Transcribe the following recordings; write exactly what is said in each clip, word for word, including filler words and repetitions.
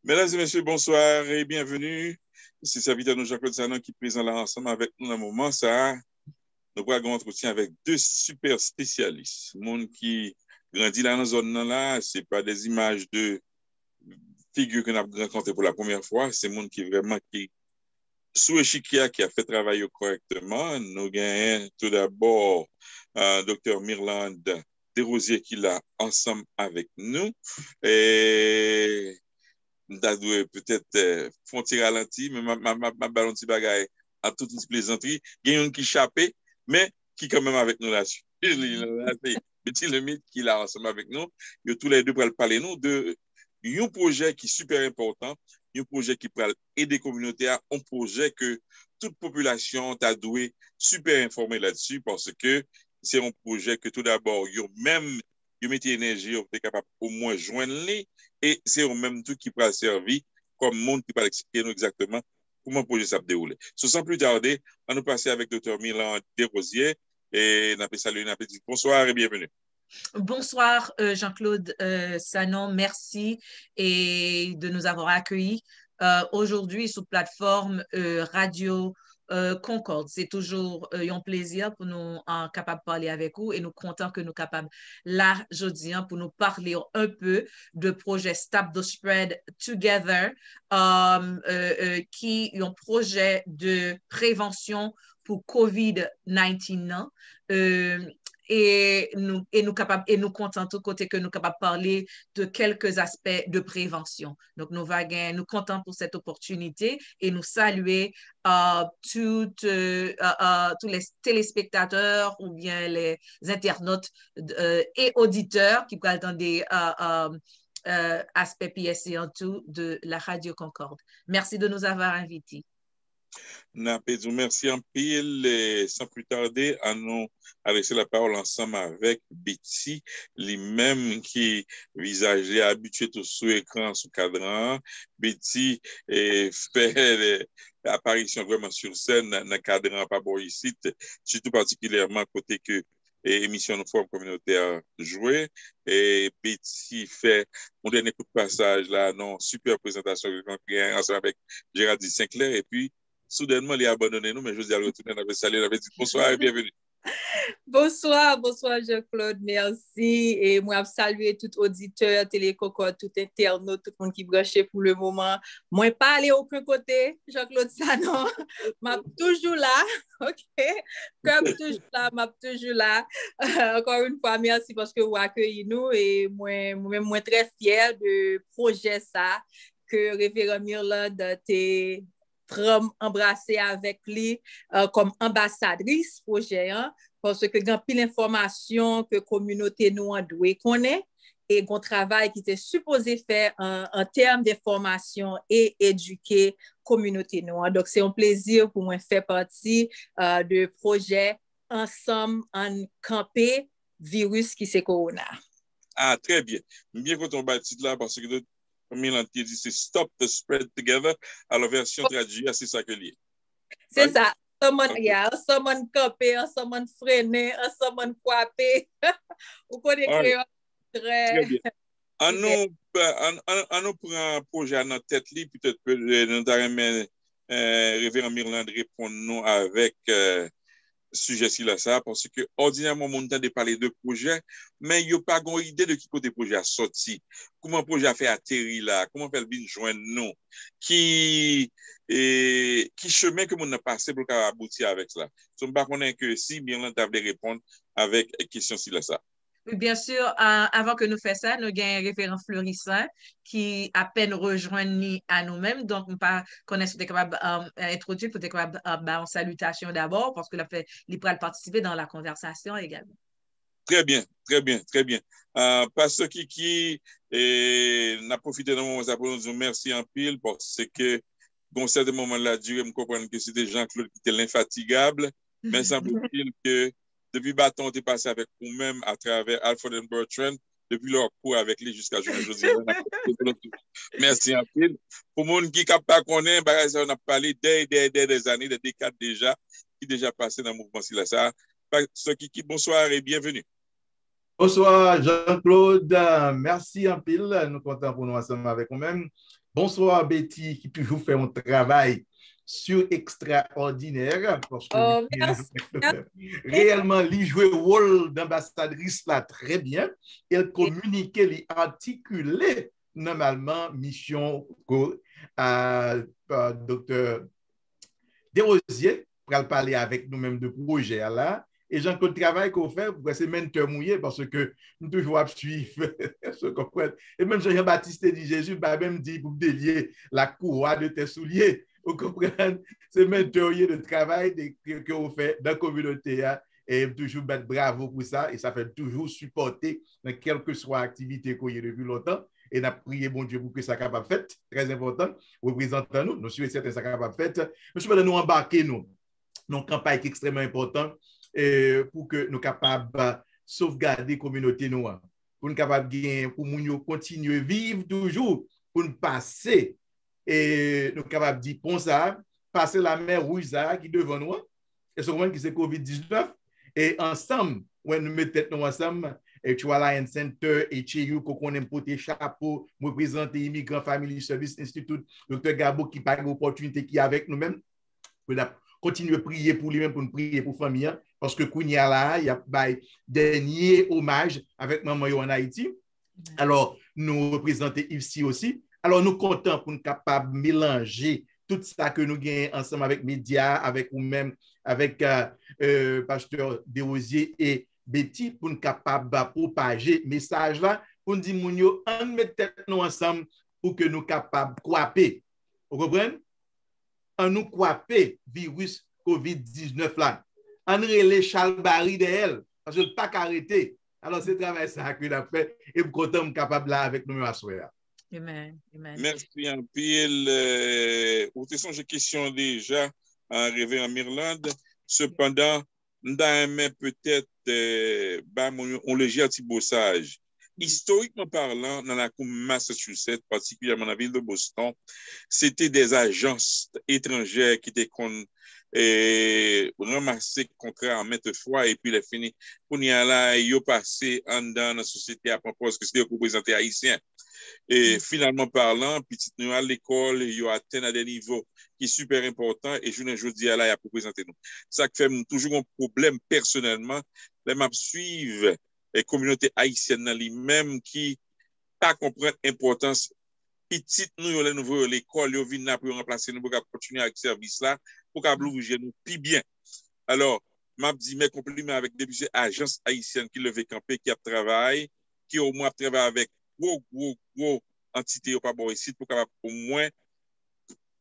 Medam e mesye, bonswa e byenveni. Se sèvitè nou Jean-Claude Sanon ki prezan la ansanm avèk nou nan moman sa a. Nou pral gen yon antretyen avèk de sipè espesyalis. Moun ki grandi la nan zòn nan la, se pa de imaj de figi ke n ap rankontre pou la premyè fwa, se moun ki vrèman ki sou echikye a, ki ap fè travay yo kòrèkteman. Nou genyen tou dabò uh, Doktè Mirlande Desrosiers ki la ansanm avèk nou. E m ta dwe petèt eh, fè yon ti ralanti, men m ap ba l yon ti bagay an tout ti plezantri. Gen youn ki chape, men ki kanmenm avèk nou la. Li la, se Betty Lemit ki la ansanm avèk nou. Yo toulède pral pale nou de yon pwojè ki sipè enpòtan, yon pwojè ki pral ede kominote a, yon pwojè ke tout popilasyon an ta dwe sipè enfòme ladsi, paske se yon pwojè ke tou dabò yo menm yo mete enèji yo pou te kapab omwen jwenn li, e se yo menm tou ki pral sèvi kòm moun ki pral eksplike nou egzakteman kòman pwojè sa ap dewoule. So, san pli tade, ann nou pase avèk Doktè Mirlande Desrosiers, e n ape salye, n ape di bonswa e byenveni. Bonsoir, euh, Jean-Claude euh, Sanon. Merci et de nous avoir accueillis euh, aujourd'hui sous plateforme euh, Radio euh, Concorde. C'est toujours euh, un plaisir pour nous euh, capable de parler avec vous et nous content que nous capables là, jeudi, hein, pour nous parler un peu de projet Stop the Spread Together, euh, euh, euh, qui est un projet de prévention pour COVID nineteen. Hein. Euh, e nou e nou kapab e nou kontan tou kote ke nou kapab pale de quelques aspects de prévention. Donc nous va gen nou kontan pour cette opportunité et nous saluer euh, tout, euh, euh, tous les téléspectateurs ou bien les internautes euh, et auditeurs qui pral tande euh, euh, euh, aspect P S C en tout de la Radio Concorde. Merci de nous avoir invités. N ape di w mèsi anpil. San pli tade, ann nou adrese lapawòl ansanm avèk Betty, li menm ki vizaj li abitye tou sou ekran, sou kadran an. Betty fè aparisyon vrèman sou sèn nan kadran an pa bò isit, sitou patikilyèman kote ke emisyon nou Fowòm Kominotè jwe. E Betty fè yon dènye kout pasaj la nan yon sipè prezantasyon ke l gen ansanm avèk Géraldine Sinclair. Epi soudènman li abandone nou, men jodi a l retounen, n ap salye l, n ap di bonswa e byenveni. Bonswa, bonswa Jean-Claude, mèsi. E mwen ap salye tout oditè Tele Concorde, tout entènot, tout moun ki branche pou le moman. Mwen pa ale okenn kote, Jean-Claude Sanon. M ap toujou la, ok? Kè m toujou la, m ap toujou la. Ankò yon fwa, mèsi paske ou akeyi nou e mwen, mwen menm, mwen trè fyè de pwojè sa ke Reveran Mirlande te pran m anbrase avèk li kòm anbasadris pwojè an, paske gen anpil enfòmasyon ke kominote nou an dwe konnen e gon travay ki te sipoze fè an tèm de fòmasyon e edike kominote nou an. Donk se yon plezi pou mwen fè pati de pwojè Ansanm Ann Kanpe Viris ki se Kowona. Ah, trè byen. M byen kontan w bay tit la paske Mirlande te di se Stop the Spread Together. Alò vèsyon tradui a se sa ke l ye. Se sa. Ansanm ann, yeah, ansanm ann kanpe, ansanm ann frennen, ansanm ann kwape. Ou konnen kreyòl trè. Trè byen. An nou an nou pran pwojè a nan tèt li, petèt nou ta renmen Reveran Mirlande reponn nou avèk sijè sila sa, paske òdinèman moun tande pale de pwojè, men yo pa gon ide de ki kote pwojè a sòti, kouman pwojè a fè ateri la, kouman fè l vin jwenn nou, ki e, ki chemen ke moun nan pase pou l ka abouti avèk sa. So m pa konnen ke si Mirlande ta vle reponn avèk kesyon sila sa. Wi, byen si, avan ke nou fè sa, nou gen Reveran Fleurissaint ki apèn rejwenn li a nou menm. Donk, m pa konnen si w te kapab entwodui pou te kapab ba yon salitasyon dabò, paske l ap fè, li pral patisipe nan la konvèsasyon egalman. Trè byen, trè byen, trè byen. Pastè Kiki, n ap pwofite nan moman sa pou nou di w mèsi anpil, paske gon sèten moman la dire, m konprann ke se te Jean Claude ki te lenfatigab, men sanble-t-il ke depi baton an te pase avèk ou menm atravè Alfred and Bertrand, depi lè w ap kouri avèk li jiska jounen jodi a, n ap remersi w. Mèsi anpil. Pou moun ki kap pa konnen, bagay sa yo n ap pale dè dè dè dè zane, dè dekad deja, ki deja pase nan mouvman sila sa. Pastè Kiki, bonswa e byenveni. Bonswa Jean Claude, mèsi anpil. Nou kontan pou nou ansanm avèk ou menm. Bonsoir Betty, ki toujou fè yon travay sur ekstraòdinè, paske Oh, mèsi. Reyèlman, li jwe wòl d'anbasadris la trè byen, e l kominike, li atikile nòmalman misyon ko, a, a, Doktè Desrosiers pral pale avèk nou menm de pwojè a la. E Jean-Claude, travay ke w fè, ou kwè se mentor m ou ye, paske m toujou ap swiv, ou konprann? E menm jan Jean-Baptiste te di Jezi, l pa menm di pou m delye la courroie de tes souliers, ou konprann? Se mentor w ye de travay de, ke, ke w fè nan kominote a, e m toujou bat bravo pou sa, e sa fè m toujou sipòte nan kèlkeswa aktivite ke w ye depi lontan, e n ap priye Bondye pou ke sa kapab fèt, trè enpòtan, reprezantan nou, nou si e sèten sa kapab fèt. Men sepandan nou anbake nou nan yon kanpay ki ekstrèmman enpòtan, e, pou ke nou kapab sovgade kominote nou an, pou n kapab gen, pou moun yo kontinye viv toujou, pou n pase, e, nou kapab di pon sa, pase lamè wouj sa ki devan nou an, èske w konprann, ki se kovid diznèf, e ansanm, wè, nou met tèt nou ansanm, e True Alliance Center, e Cheyou, ke w konnen m pote chapo, m reprezante Immigrant Family Service Institute, Doktè Gabo ki pa gen opòtinite ki avèk nou menm, pou n ap kontinye priye pou li menm, pou n priye pou fanmi an, paske kounye a la, y ap bay dènye omaj avèk manman yo ann Ayiti. Alò, nou reprezante I F C osi. Alò, nou kontan pou n kapab melanje tout sa ke nou genyen ansanm avèk medya, avèk ou menm, avèk, e, e, pastè Desrosiers e Betty, pou n kapab pwopaje mesaj la, pou n di moun yo, ann met tèt nou ansanm pou ke nou kapab kwape. Ou konprann? Ann nou kwape viris kovid diznèf la. Ann rele chalbari dèyè l, paske l pa ka rete. Alò, se travay sa a ke n ap fè, e m kontan m kapab la avèk nou menm aswè a. Amen. Amen. Mèsi anpil. E, ou te sonje kesyon deja, a, Reveran Mirlande. Sepandan, m ta renmen petèt, e, ba moun yon, yon lejè ti bosaj. Istorikman palan, nan lakou Massachusetts, patikilyèman nan vil de Boston, se te de ajans etranjè ki te konn, e, ranmase kontra an mèt fwa, epi lè fini, kounye a la, yo pase anndan nan sosyete a, pran pòz ke se yo k reprezante Ayisyen. E finalman palan, pitit nou yo al lekòl, yo atenn a de nivo ki sipè enpòtan, e jounen jodi a la, y ap reprezante nou. Sa k fè m toujou gen yon pwoblèm pèsonèlman, lè m ap swiv, e, kominote ayisyèn nan li menm ki pa konprann enpòtans pitit nou yo, lè nou voye yo lekòl, yo vin la pou yo ranplase nou, pou yo kab kontinye ak sèvis la, pou yo kab louvri je nou pi byen. Alò, m ap di mè konpliman avèk de plizyè ajans ayisyèn ki leve kanpe, ki ap travay, ki omwen ap travay avèk gwo, gwo, gwo antite yo pa bò isit pou kapab omwen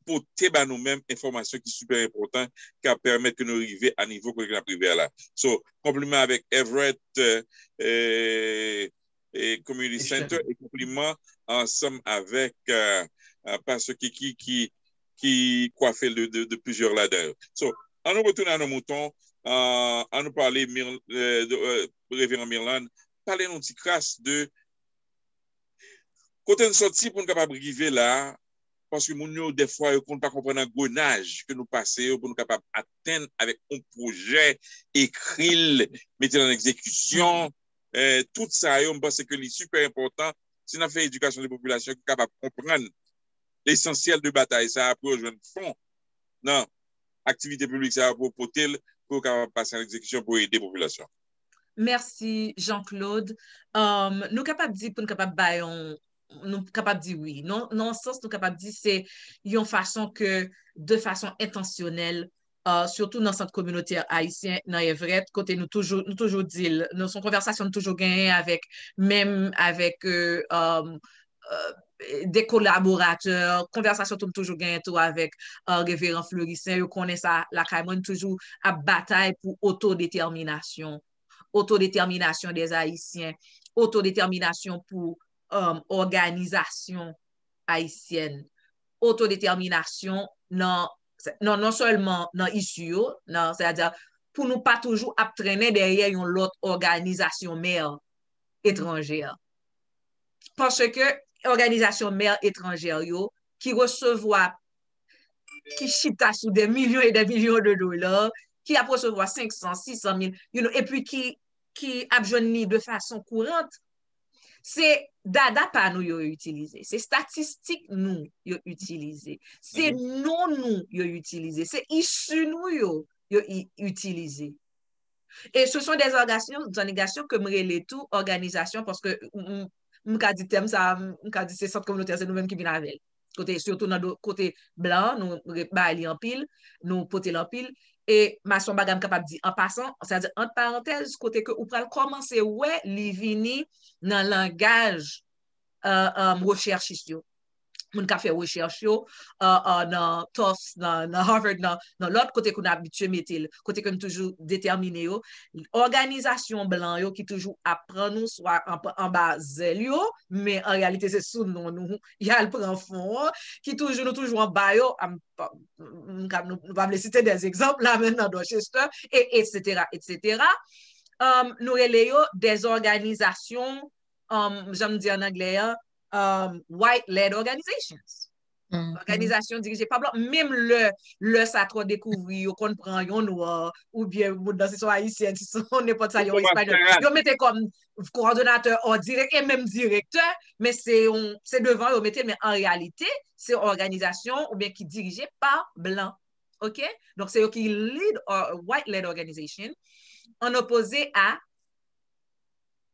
pote ba nou menm enfòmasyon ki sipè enpòtan, ki ap pèmèt ke nou rive a nivo kote ke n ap rive a la. So, konpliman avèk Everett, e, e, Community Center, e konpliman ansanm avèk, e, e, Pastè Kiki ki, ki kwafe l de, de, de plizyè ladan yo. So, ann nou retounen a nou mouton, e, ann nou pale Mir-, e, de, e, Reveran Mirlande, pale nou ti kras de kote n sòti pou n kapab rive la, paske moun yo, dèfwa, yo konn pa konprann angrenaj ke nou pase yo pou nou kapab atenn avèk yon pwojè, ekri l, mete l an egzekisyon, e, tout sa yo, m panse ke li sipè enpòtan si n ap fè edikasyon de popilasyon ki kapab konprann lesansyèl de batay sa a pou yo jwenn fon nan aktivite piblik sa a pou yo pote l, pou yo kapab pase an egzekisyon pou ede popilasyon. Mèsi, Jean-Claude. Um, nou kapab di, pou n kapab bay yon, nou kapab di wi. Non, nan yon sans, nou kapab di se yon fason ke, de fason entansyonèl, uh, sitou nan sant kominotè ayisyen nan Everett, kote nou toujou, nou toujou di l, nou, se yon konvèsasyon nou toujou genyen avèk, menm avèk, euh, um, euh, de kolaboratè, konvèsasyon tou m toujou genyen tou avèk, euh, Reveran Fleurissaint, yo konnen sa lakay mwen, m toujou ap batay pou otodetèminasyon, otodetèminasyon dè Ayisyen, otodetèminasyon pou, um, òganizasyon ayisyèn, otodetèminasyon nan, nan, non sèlman nan isi yo, nan, sètadi pou nou pa toujou ap trennen dèyè yon lòt òganizasyon mè etranjè. Paske òganizasyon mè etranjè yo ki resevwa, ki chita sou de milyon e de milyon de dola, ki ap resevwa senk san, sis san mil, you know, epi ki, ki ap jwenn li de fason kourant, Se dada pa nou yo itilize. Se statistik nou yo itilize. Se non nou yo itilize. Se isi nou yo yo itilize. E se son de òganizasyon ke m rele tou òganizasyon, paske m ka di tèm sa, m ka di se sant kominotè, se nou menm ki vin avè l. Kote, sitou nan kote blan, nou bay li anpil, nou pote l anpil. E mason bagay m kapab di an pasan, sètadi ant parantèz, kote ke ou pral kòmanse wè li vini nan langaj rechèchis yo. Moun k ap fè rechèch yo nan Tufts, nan Harvard, nan lòt kote ke nou abitye mete l, kote ke nou toujou detèmine yo. Òganizasyon blan yo ki toujou ap pran nou swa anba zèl yo, men an reyalite se sou non nou y al pran fon an, ki toujou, nou toujou anba yo, nou pa vle site de egzanp la men nan Dorchester, e etsetera, etsetera. Nou rele yo de òganizasyon, jan m di an anglè an, white-led organizations. Òganizasyon dirije pa blan, menm lè lè sa twò dekouvri, yo konn pran yon nwa oubyen moun nan se yon ayisyen, se yon nenpòt sa, yon espanyòl, yo mete kòm kowòdonatè o direktè, e menm direktè, men se yon, se devan yo mete l, men an reyalite se òganizasyon oubyen ki dirije pa blan. Oke? Donk se yo ki lead, white-led organization, an opoze a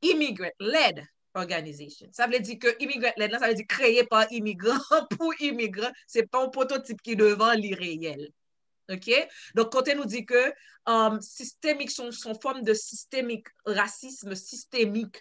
immigrant-led organization. Sa vle di ke immigrant-led la, sa vle di kreye pa imigran pou imigran. Se pa yon pwototip ki devan, li reyèl. Oke? Donk kote nou di ke sistemik, se yon fòm de sistemik, rasism sistemik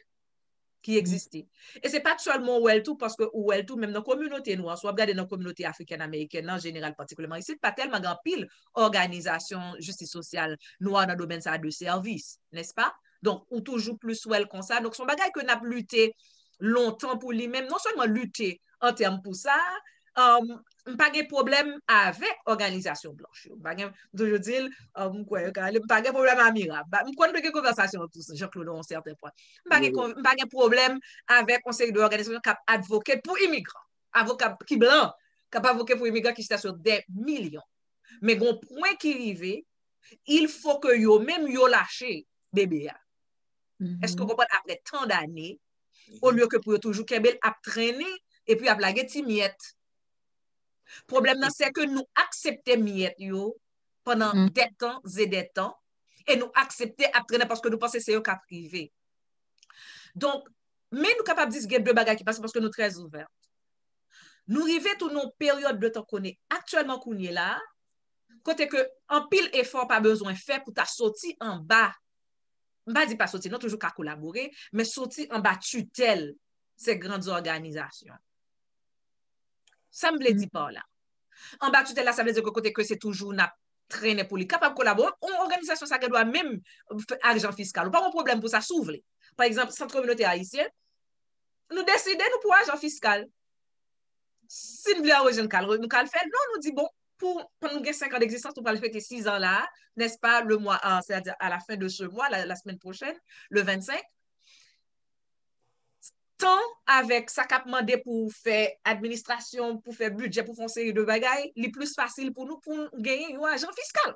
ki egziste. E se pa sèlman ou wè l tou, paske ou wè l tou menm nan kominote nou an, si w ap gade nan kominote afrikèn amerikèn an jeneral, patikilyèman isit, pa tèlman gen anpil òganizasyon jistis sosyal nwa nan domèn sa a de sèvis, nèspa? Donk ou toujou plis wè l konsa. Donk se yon bagay ke n ap lite lontan pou li menm, non sèlman lite an tèm pou sa, m pa gen pwoblèm avèk òganizasyon blanch yo. M pa gen, m toujou di l, m kwè yo ka rele, m pa gen pwoblèm a Mira. M kwè n te gen konvèsasyon tou, Jean-Claude, yon sèten pwen. M pa gen, m pa gen pwoblèm avèk yon seri de òganizasyon k ap advocate pou imigran. Avoka ki blan, k ap advocate pou imigran ki chita sou de milyon. Men gen yon pwen ki rive, il faut que yo menm yo lache bebe a. Èske w konprann? Apre tan dane, olye ke pou yo toujou kenbe l ap trennen, epi ap lage ti myèt. Pwoblèm nan, se ke nou aksepte myèt yo pandan dè tan e dè tan, e nou aksepte ap trennen paske nou panse se yo k ap rive. Donk, men nou kapab di gen de bagay ki pase paske nou trè ouvè. Nou rive tou nan yon peryòd de tan konnen aktyèlman kounye la, kote ke anpil efò pa bezwen fè pou ta soti anba, m pa di pa soti, non, toujou ka kolabore, men soti anba titèl se gran òganizasyon. Sa m vle di pa la? Anba titèl la, sa vle di ke kote ke se toujou n ap trennen pou li kapab kolabore, yon òganizasyon sa gen dwa menm fè ajan fiskal. Ou pa gen pwoblèm pou sa si w vle. Pa egzanp, Sant Kominotè Ayisyen, nou deside nou pou ajan fiskal. Si n vle anrejte, n ka l, nou ka l fè l. Non, nou di, bon, pou, pou nou gen senk an d'egzistans, nou pral fete sis an la, n'est-ce pas, le mois, ah, c'est-à-dire à la fin de ce mois, la, la semaine prochaine, le vennsenk. Tan avèk sa k ap mande pou fè administrasyon, pou fè bidjè, pou fè yon seri de bagay, li plis fasil pou nou, pou n genyen yon ajan fiskal.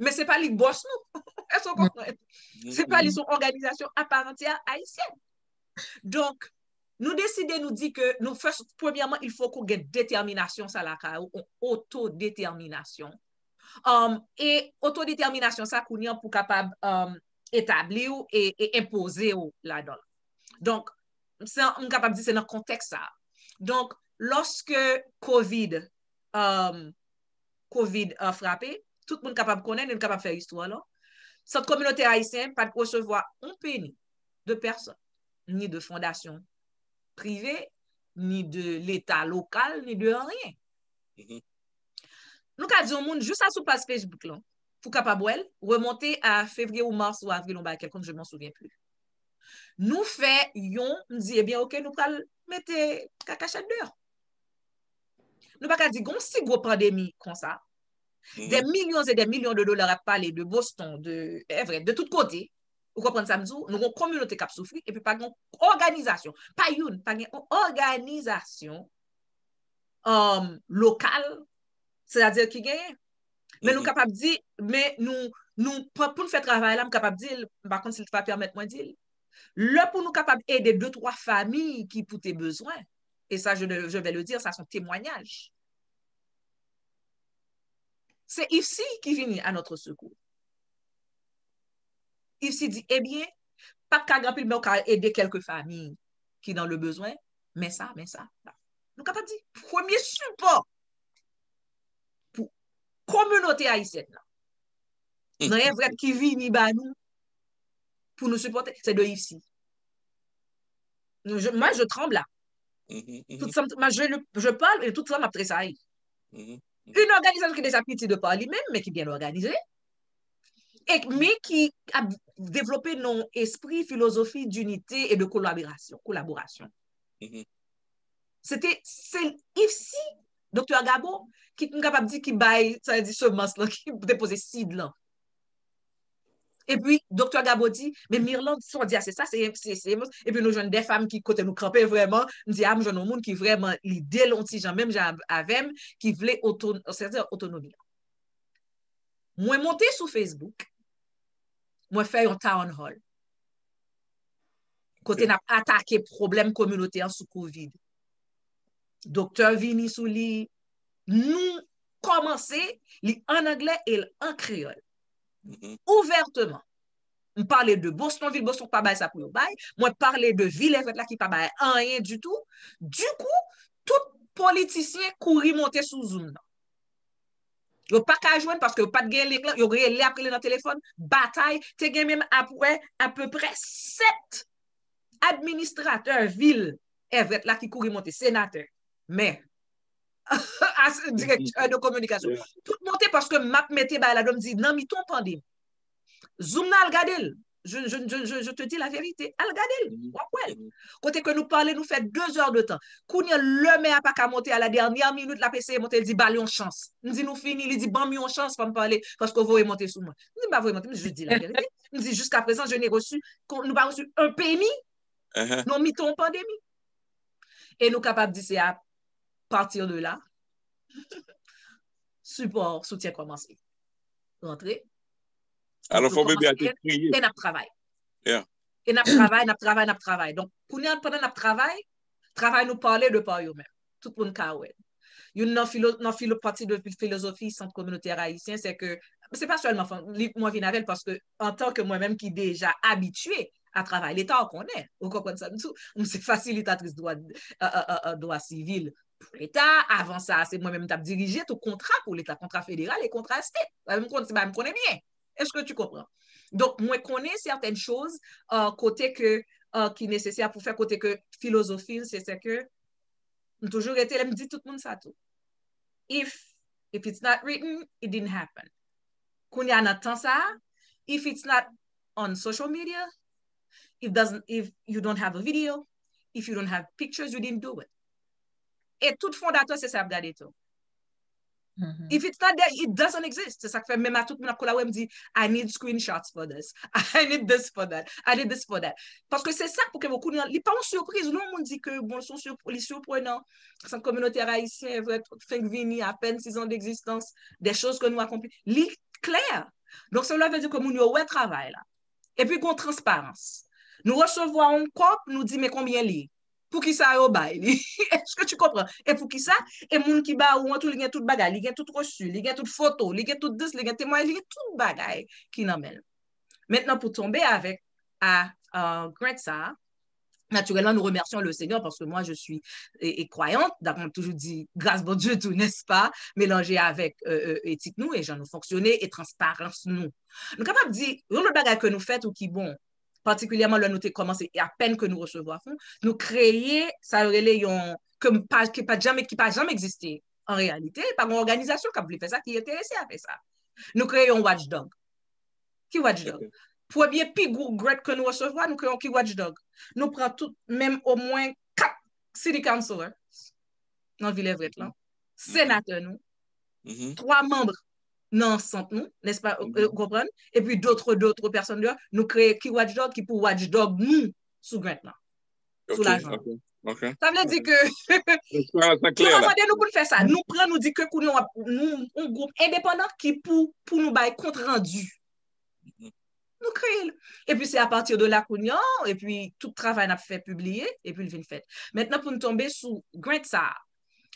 Men se pa li k bòs nou. Èske w konprann? Se pa li, se yon òganizasyon aparantyè ayisyèn. Donk, nou deside, nou di ke nou fè, premyèman, il faut que w gen detèminasyon sa lakay ou, yon otodetèminasyon. Um, e otodetèminasyon sa, kounye a pou kapab, um, etabli w e, e enpoze w ladan l. Donk, se, m kapab di se nan kontèks sa. Donk, lòske kovid, um, kovid, uh, frape, tout moun kapab konnen, nou kapab fè istwa la. Sant Kominotè Ayisyen pa t resevwa yon peni de pèsonn, ni de fondasyon prive, ni de Leta lokal, ni de anyen. Nou ka di yon moun, jis al sou paj Facebook lan, pou kapab wè l, remonte a fevriye ou mas ou avril, yon bagay kèlkonk, je m'en souviens plus. Nou fè yon, m di, ebyen, oke, nou pral mete kakachèt deyò. Nou pa ka di, gon si gwo pandemi konsa. Des millions et des millions de dollars ap pale de Boston, de Everett, de tout kote. Ou konprann sa m di w? Nou gon kominote k ap soufri, epi pa gon òganizasyon. Pa youn, pa gen yon òganizasyon, um, lokal, sètadi ki genyen. Men nou kapab di, men nou, nou, pou, pou n fè travay la, m kapab di l, m pa konn si l ta pèmèt mwen di l. Lè pou nou kapab ede de twa famiy ki pou te bezwen, et ça je, je vais le dire, ça c'est un témoignage. Se IFSI ki vini à notre secours. IFSI di, ebyen, p ap ka gen anpil, men w ka ede kèlke famiy ki dans le besoin, men sa, men sa. Nou kapab di, premye sipò pou kominote ayisyèn nan. Nan evrèt ki vini ba nou pou nou sipòte, se de IFSI. Je, moi, je tremble là. Tout sa, moi, je, je parle et tout sa, m ap tresayi. Une organisation qui est déjà petite de par li menm, men ki byen òganize, e men ki ap devlope yon espri, filozofi d'unité et de collaboration, collaboration. Se te, se IFSI, Doktè Gabo, ki m kapab di ki bay, sa vle di semans lan, ki te poze sid lan. Epi, Doktè Gabo di, men Mirlande, sa w di a, se sa, se, se, se, epi nou jwenn de fanm ki kote nou kanpe vrèman, m di, a, m jwenn yon moun ki vrèman lide l yon ti jan, menm jan avè m, ki vle oto-, sètadi otonomi. Mwen monte sou Facebook, mwen fè yon town hall. Kote n ap atake pwoblèm kominote an sou kovid. Doktè vini sou li, nou kòmanse li an anglè e l an kreyòl. Ouvèteman. M pale de Boston, vil Boston k pa bay sa pou yo bay. Mwen pale de vil Everett la ki pa bay anyen ditou. Dikou, tout politisyen kouri monte sou Zoom nan. Yo pa ka jwenn paske yo pa t gen link lan, yo rele ap rele nan telefòn, batay, te gen menm apre apeprè sèt administratè vil Everett la ki kouri monte, senatè, mè, as-, direktè de kominikasyon. Tout monte paske m ap mete bay la, m di, nan mitan pandemi. Zoom nan al gade l. Je, je, je, je, je te dis la vérité. Al gade l. W ap wè l. Kote ke nou pale, nou fè de zè de tan. Kounye a, lè mè a pa ka monte, a la dènyè minit, l ap eseye monte, l di, ba l yon chans. M di, nou fini, li di, ban m yon chans, fò m pale, paske w voye monte sou mwen. M di, m pa voye monte, m di, je dis la vérité. M di, jusqu'à présent, je n'ai reçu, nou pa reçu un penny nan mitan pandemi. E nou kapab di se a partir de la, sipò, soutyen kòmanse rantre. Alò, fò bebe a te kriye. E n ap travay. E n ap travay, n ap travay, n ap travay. Donk, kounye a, pandan n ap travay, travay nou pale de pa yo menm. Tout moun ka wè. Youn nan filo-, nan filo-, pati de filozofi Sant Kominotè Ayisyen, se ke, se pa sèlman fan-, li, mwen vin avè l paske, antanke mwen menm ki deja abitye a travay Leta, ou konnen, ou konprann sa m di w, m se fasilitatris dwa, euh, euh, euh, euh, dwa sivil pou Leta. Avan sa, se mwen menm m t ap dirije tou kontra pou Leta, kontra federal e kontra state. Sa m konn, se bagay m konnen byen. Est-ce que tu comprends? Donk, mwen konnen sètèn choz, euh, kote ke, euh, ki nesesè pou fè, kote ke filozofi m, se, se ke, m toujou rete, lè m di tout moun sa tou. If, if it's not written, it didn't happen. Kounye a nan tan sa a, if it's not on social media, if doesn't, if you don't have a video, if you don't have pictures, you didn't do it. E tout fondatè, se sa y ap gade tou. If it's not there, it doesn't exist. Se sa k fè menm a tout moun ap kolabore, m di, I need screenshots for this. I need this for that. I need this for that. Paske se sa k pou ke kounye a, li pa yon sipriz. Lè yon moun di ke, bon, se yon sip-, li siprenan. Sant Kominotè Ayisyen, vre, fenk vini, apèn sis an d'egzistans, des choses que nous accompli. Li klè. Donk, sa vle di ke moun yo wè travay la. Epi, gon transparans. Nou resevwa yon kòb, nou di, men konbyen li ye? Poukisa yo bay li? Est-ce que tu comprends? E poukisa? E moun ki ba ou an tou, li gen tout bagay. Li gen tout resi, li gen tout foto, li gen tout dis, li gen temwayaj, li gen tout bagay ki nan men l. Mentnan, pou tonbe avèk a, a grant sa a, naturellement, nous remercions le Seigneur parce que moi, je suis et, et croyante, d'après mwen toujou di, gras Bondye tou, n'est-ce pas, melanje avèk, euh, euh, etik nou e jan nou fonksyone e transparans nou. Nou kapab di, yon lòt bagay ke nou fè tou ki bon, patikilyèman lè nou te kòmanse, e apèn ke nou resevwa fon, nou kreye, sa yo rele yon, ke m pa, ki pa janm, ki pa janm egziste an reyalite, pa gen òganizasyon k ap vle fè sa, ki enterese a fè sa. Nou kreye yon watchdog. Ki watchdog? Premye pi gwo grant ke nou resevwa, nou kreye yon ki watchdog. Nou pran tout, menm omwen kat city councilors nan vil Everett lan, senatè nou, twa manm nan sant nou, n'est-ce pas, ou konprann? Epi d'autres, d'autres personnes deyò, nou kreye ki watchdog, ki pou watchdog nou sou grant lan, sou lajan. Sa vle di ke yo pa mande nou pou n fè sa. Nou pran, nou di ke kounye a nou yon gwoup endepandan ki pou, pou nou bay kont randi. Nou kreye l. Epi se apati de la kounye a, epi tout travay n ap fè pibliye, epi l vin fèt. Mentnan pou n tonbe sou grant sa a.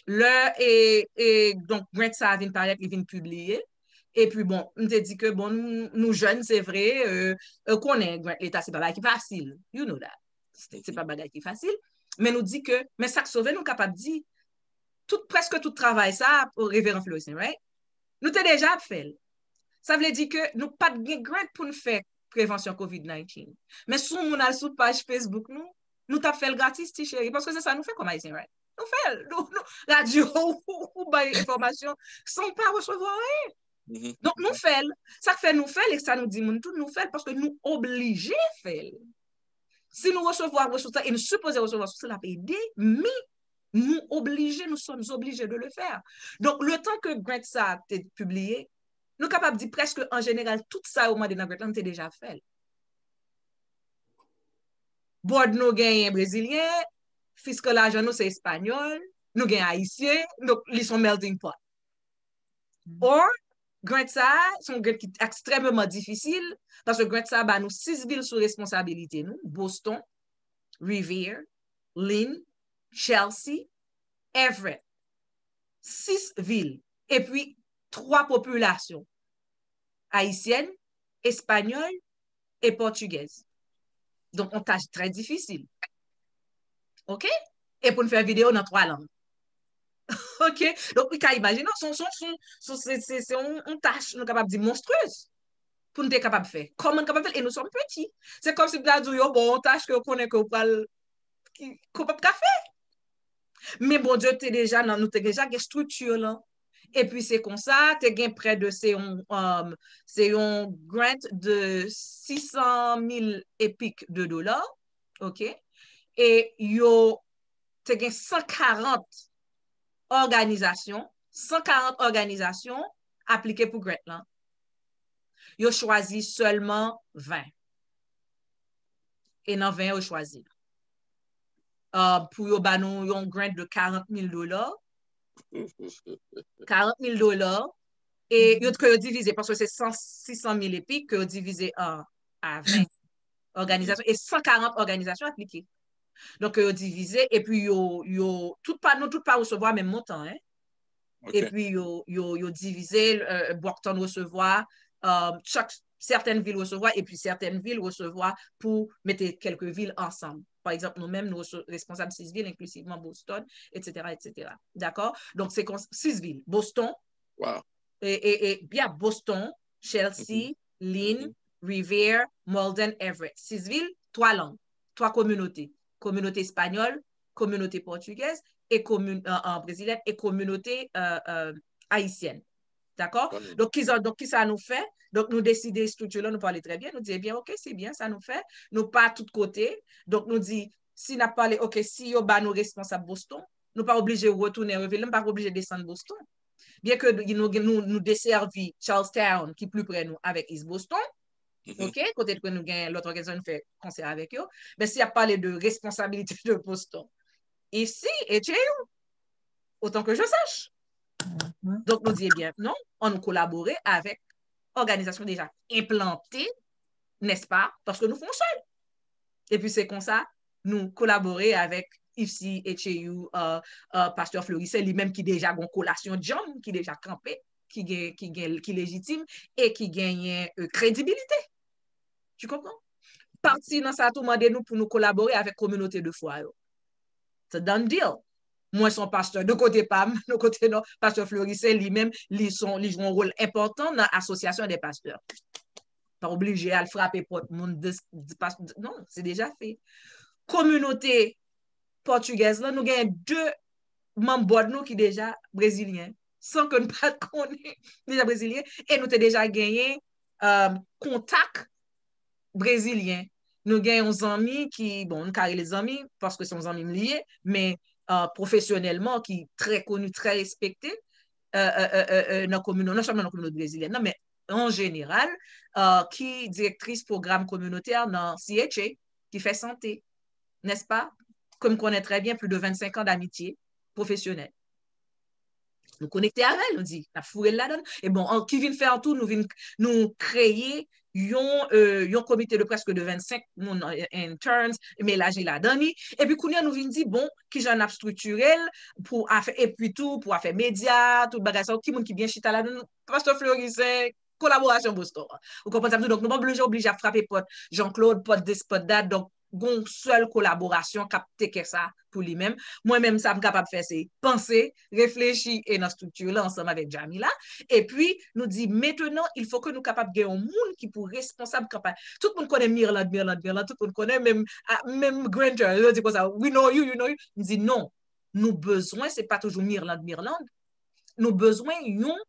Lè e, e donk grant sa a vin parèt, li vin pibliye. Epi bon, m te di ke bon, nou, nou jèn, se vre, e, e, konnen grant leta se pa bagay ki fasil. You know that. Se se pa bagay ki fasil. Men nou di ke, men sa k sove nou kapab di, tout, prèske tout travay sa a, Reveran Florissant, right? Nou te deja ap fè l. Sa vle di ke nou pa t gen grant pou n fè prevansyon covid nineteen. Men si yon moun al sou paj Facebook nou, nou t ap fè l gratis, ti cheri, paske se sa nou fè kòm Ayisyen, right? Nou fè l. Nou, nou, radyo, ou, ou bay enfòmasyon san w pa resevwa anyen. Donk, nou fè l. Sa k fè nou fè l, e sa nou di moun tou, nou fè l paske nou oblije fè l. Si nou resevwa resous la, e nou sipoze resevwa resous la, l ap ede, men nou oblije, nous sommes obligés de le faire. Donk, letan ke grant sa a te pibliye, nou kapab di prèske an jeneral, tout sa yo mande nan grant la, nou te deja fè l. Board nou genyen brezilyen, fiskal ajan nou se espanyòl, nou gen ayisyen, donk li se yon melting pot. Or, grant sa a, se yon grant ki ekstrèmeman difisil, paske grant sa a ba nou sis vil sou responsabilite nou, Boston, Revere, Lynn, Chelsea, Everett. Sis vil. Epi, twa popilasyon, ayisyèn, espanyòl e pòtigèz. Donk, yon tach trè difisil. Oke? E pou n fè videyo nan twa lang. Oke? Donk, ou ka imajine, se, se, se, se, se, se yon, yon tach, nou kapab di, monstrez pou n te kapab fè. Kòman n kapab fè l? E nou sòm piti. Se kòmsi m ta di w, yo, bon, yon tach ke w konnen ke w pral, ki, ke w p ap ka fè. Men Bondye te deja nan, nou te deja gen estrikti lan. Epi se konsa, te gen prè de, se yon, um, se yon grant de sis san mil epik de dola, oke? E yo te gen san karant òganizasyon, san karant òganizasyon aplike pou grant lan. Yo chwazi sèlman ven. E nan ven yo chwazi. Uh, pou yo ba nou yon grant de karant mil dola. Karant mil dola. E yo, ke yo divize, paske se san, sis san mil epi, ke yo divize an, a ven òganizasyon. E san karant òganizasyon aplike. Donk, ke yo divize, epi yo, yo, tout pa, nou tout pa resevwa menm montan, en. Epi yo, yo, yo divize, euh, Brockton resevwa, euh, chak, sètèn vil resevwa, epi sètèn vil resevwa pou mete kèlke vil ansanm. Pa egzanp, nou menm, nou rese-, responsab sis vil, enklisivman Boston, etsetera, etsetera. Dakò? Donk, se kon sis vil. Boston, e, e, e, yeah, Boston, Chelsea, Lynn, Revere, Malden, Everett. Sis vil, twa lang, twa kominote. Kominote espanyòl, kominote pòtigèz, e komin-, euh, euh, brezilyèn, e kominote, euh, euh, ayisyèn. Dakò? Donk, kisa, donk, kisa nou fè? Donk, nou deside estrikti lan, nou pale trè byen, nou di, ebyen, oke, se byen, sa nou fè. Nou pa tout kote. Donk, nou di, si n ap pale, oke, si yo ba nou responsab Boston, nou pa oblije retounen Revere, nou pa oblije desann Boston. Byen ke nou, nou, nou, nou desèvi Charlestown, ki pli prè nou, avèk East Boston, oke, kote ke nou gen lòt òganizasyon, nou fè konsè avèk yo. Men si y ap pale de responsabilite de Boston, isi, H A U, otan ke je sache. Donk, nou di, ebyen, non, ann nou kolabore avèk òganizasyon deja enplante, nèspa, paske nou fè yon sèl. Epi se konsa, nou kolabore avèk isi H A U, euh, euh, pastè Florissant, li menm ki deja gon kolasyon djanm, ki deja kanpe, ki gen, ki gen, ki lejitim e ki genyen, euh, kredibilite. Tu comprends? Pati nan sa tou mande nou pou nou kolabore avèk kominote de fwa yo. Se done deal. Mwen se yon pastè de kote pa m, de kote non, pastè Florissant, li menm, li son, li jwe yon wòl enpòtan nan asosyasyon de pastè. Pa oblije al frape pòt moun de, de pas-, non, se deja fè. Kominote pòtigèz lan, nou genyen de manm board nou ki deja brezilyen, san ke n pa t konnen, deja brezilyen, e nou te deja genyen, euh, kontak brezilyen. Nou gen yon zanmi ki, bon, nou ka rele zanmi, paske se yon zanmi m li ye, men, euh, pwofesyonèlman, ki trè koni, trè respekte, euh, euh, euh, euh, euh, nan komino-, non sèlman nan kominote brezilyèn nan, men an jeneral, euh, ki direktris pwogram kominotè nan C H A, ki fè sante, nèspa? Ke m konnen trè byen, plis de vennsenk an damitye pwofesyonèl. Nou konekte avè l, nou di, n ap foure l ladan l. E bon, an, ki vin fè an tou, nou vin, nou kreye yon, euh, yon komite de prèske de vennsenk moun, euh, interns, melaje ladan li. Epi kounye a, nou vin di, bon, kijan n ap estrikire l pou afè, epi tou, pou afè medya, tout bagay sa yo, ki moun ki byen chita ladan l. Pastè Fleury, se kolaborasyon Boston an. Ou konprann sa m di w? Donk, nou pa oblije, oblije ap frape pòt Jean-Claude, pòt this, pòt that. Donk, gon sèl kolaborasyon k ap teke sa pou li menm. Mwen menm, sa m kapab fè, se panse, reflechi e nan estrikti la ansanm avèk Jamila. Epi, nou di, maintenant, il faut que nou kapab gen yon moun ki pou responsab kanpay. Tout moun konnen Mirlande, Mirlande, Mirlande. Tout moun konnen, menm, a, menm Granger, yo di konsa, "We know you, you know you." M di, "Non, nou bezwen, se pa toujou Mirlande, Mirlande. Nou bezwen yon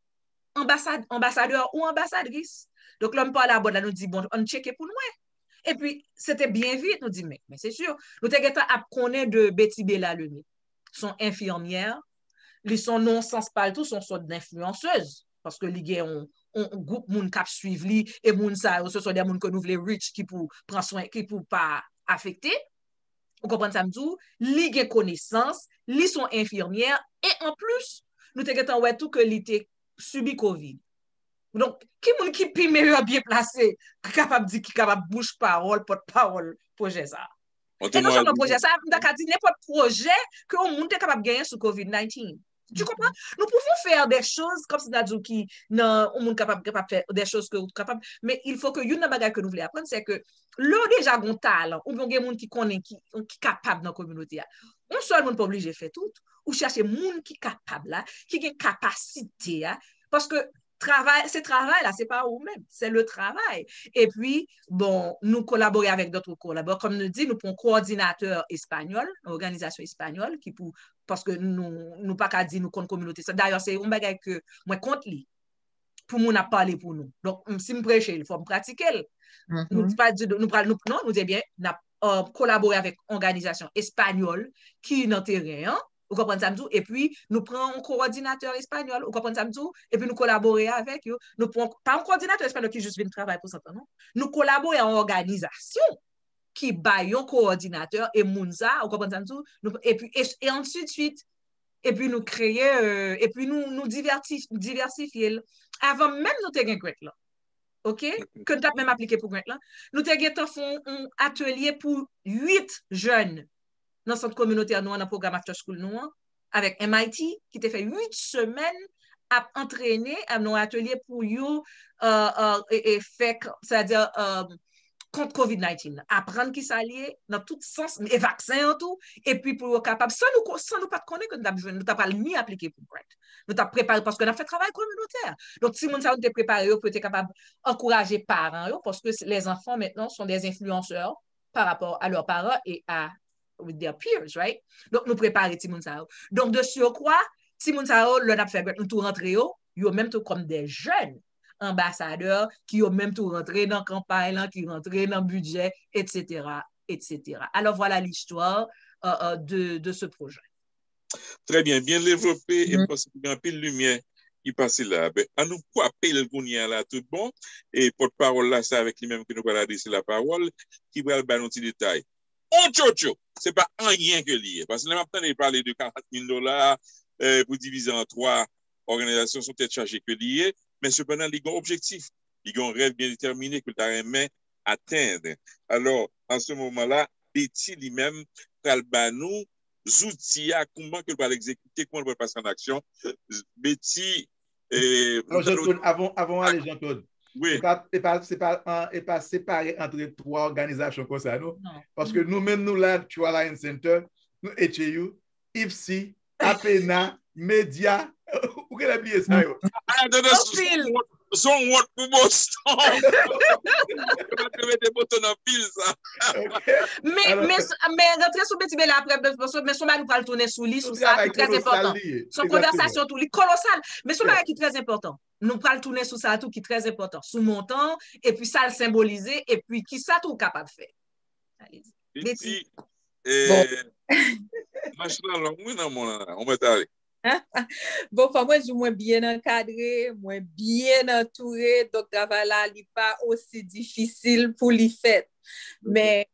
anbasad-, anbasadè ou anbasadris." Donk, lè m pale a bòd la, nou di, "Bon, ann tcheke pou n wè." Epi, se te byen vit, nou di, "Men, men se si." Nou te gentan ap konnen de Betty Bella Lemay. Se yon enfimyè, li se yon non sans pa l tou, se yon sòt denfliyansèz. Paske li gen yon, yon gwoup moun k ap swiv li, e moun sa yo, se se de moun ke nou vle reach ki pou pran swen, ki pou pa afekte. Ou konprann sa m di w? Li gen konesans, li se yon enfimyè, e anplis, nou te gentan wè tou ke li te sibi kovid. Donk, ki moun ki pi meyè byen plase, ki kapab di, ki kapab bouch pawòl, pòt pawòl pwojè sa a? E non sèlman pwojè sa, m ta ka di nenpòt pwojè ke yon moun te kapab genyen sou kovid nineteen. Tu comprends? Nou pouvon fè de choz, kòm si n ta di w ki nan, yon moun kapab, kapab fè de choz ke ou kapab, men il faut que youn nan bagay ke nou vle aprann, se ke lè w deja gon talan, oubyen w gen moun ki konnen, ki, ki kapab nan kominote a, yon sèl moun pa oblije fè tout. Ou chache moun ki kapab la, ki gen kapasite a, paske travay, se travay la, se pa ou menm, se le travay. Epi, bon, nou kolabore avèk dòt kolaboratè. Kòm nou di, nou pran kowòdinatè espanyòl, yon òganizasyon espanyòl ki pou, paske nou, nou pa ka di nou konn kominote sa. Dayè, se yon bagay ke mwen kont li pou moun ap pale pou nou. Donk, m, si m preche l, fò m pratike l. Nou di pa di, nou pral, nou, non, nou di, ebyen, n ap, euh, kolabore avèk òganizasyon espanyòl ki nan teren an, ou konprann sa m di w, epi nou pran yon kowòdinatè espanyòl, ou konprann sa m di w, epi nou kolabore avèk yo. Nou pran, pa yon kowòdinatè espanyòl ki jis vin travay pou sant lan, non. Nou kolabore a yon òganizasyon ki bay yon kowòdinatè e moun sa, ou konprann sa m di w, nou, epi, e, e ansuit suit. Epi nou kreye, euh, epi nou, nou divèti-, divèsifye l. Avan menm nou te gen grant lan, ok? Ke n t ap menm aplike pou grant lan, nou te gentan fè yon, yon atelye pou uit jèn nan sant kominotè nou an, nan pwogram After School nou an, avèk M I T, ki te fè uit semèn ap antrene, ap nan yon atelye pou yo, euh, euh, e, e fè, k-, sètadi, euh, kont kovid nineteen nan. Aprann ki sa l ye, nan tout sans, e vaksen an tou, epi pou yo kapab, san nou ko-, san nou pa t konnen ke nou t ap jwenn, nou t ap pral ni aplike pou grant. Nou t ap prepare, paske n ap fè travay kominotè. Donk, timoun sa yo, nou te prepare yo pou yo te kapab ankouraje paran yo, paske se, les enfants maintenant sont des influenceurs par rapport à leurs parents et à, with their peers, right? Donk, nou prepare timoun sa yo. Donk, de surcroît, timoun sa yo, lè n ap fè grant, nou tou rantre yo, yo menm tou kòm de jèn anbasadè, ki yo menm tou rantre nan kanpay lan, ki rantre nan bidjè, et cetera, et cetera. Alors, voilà l'histoire, euh, euh, de, de ce projet. Trè byen, byen devlope, e m panse gen anpil limyè ki pase la. Ben, an nou kwape l kounye a la tout bon, e pòtpawòl la, se avèk li menm ke nou pral adrese lapawòl, ki pral ba nou ti detay. Otchotcho, se pa anyen ke li ye. Paske lè m ap tande pale de karant mil dola, eh, pou divize an twa òganizasyon, se yon tèt chaje ke li ye, men sepandan, li gen yon objektif, li gen yon rèv byen detèmine ke l ta renmen atenn. Alò, an se moman la, Betty li menm pral ba nou zouti a, kouman ke l pral egzekite, kouman l pral pase an aksyon. Betty, eh, Alò, Jean-Claude, avan, avan w ale, Jean-Claude, wi. Se pa, se pa, se pa, an, e pa separe antre twa òganizasyon konsa, non? Non. Paske nou menm, nou la, True Alliance Center, nou H A U, IFSI, APENA, Medya, ou genlè bliye sa yo. Anpil. Se yon wont pou Boston. Yo mete Boston nan pil sa. Men, men, men rantre sou Betty Bella apre, men se yon bagay nou pral tounen sou li, sou sa, ki trè enpòtan. Se yon konvèsasyon tou, li kolosal, men se yon bagay ki trè enpòtan. Nou pral tounen sou sa tou, ki trè enpòtan. Sou montan, epi sa l senbolize, epi ki sa tou w kapab fè. Betty. Mach lan long, wi, nan mond lan, ou mèt ale. Bon, fò mwen di w mwen byen ankadre, mwen byen antoure, donk travay la, li pa osi difisil pou li fèt. Men,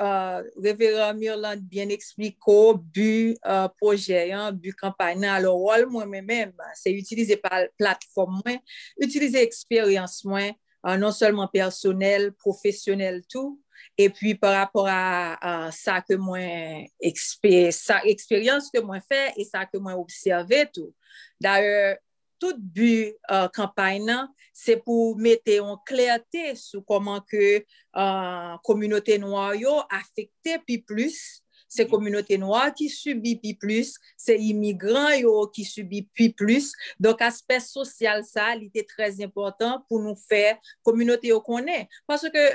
uh, Reveran Mirlande byen eksplike w bi uh, pwojè an, bi kanpay nan. Alò, wòl mwen, mwen menm, se itilize platfòm mwen, itilize eksperyans mwen, uh, non sèlman pèsonèl, pwofesyonèl tou, epi pa rapò a, a sa ke mwen ekspe, sa eksperyans ke mwen fè e sa ke mwen obsève tou. Dayè, tout bi uh, kanpay nan, se pou mete yon klète sou kòman ke uh, kominote nwa yo afekte pi plis. Se kominote nwa ki sibi pi plis, se imigran yo ki sibi pi plis. Donk, aspè sosyal sa, li te trè enpòtan pou nou fè kominote yo konnen. Paske,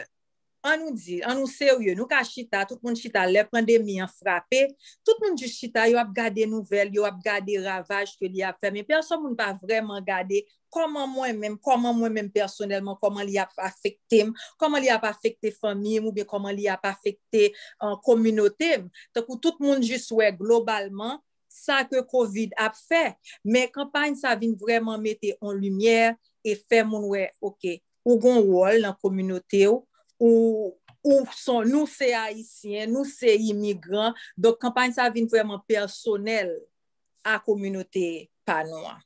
an nou di, an nou serye, nou ka chita, tout moun chita, lè pandemi an frape, tout moun jis chita, yo ap gade nouvèl, yo ap gade ravaj ke li ap fè, men pèsòn moun pa vrèman gade kòman mwen menm, kòman mwen menm pèsonèlman, kòman li ap afekte m, kòman li ap afekte fanmi m, oubyen kòman li ap afekte uh, kominote m. Tankou tout moun jis wè globalman sa ke kovid ap fè. Men kanpay sa vin vrèman mete an limyè e fè moun wè, oke, ou gon wòl nan kominote w, ou, ou son, nou se Ayisyen, nou se imigran. Donk, kanpay sa vin vrèman pèsonèl a kominote pa nou an.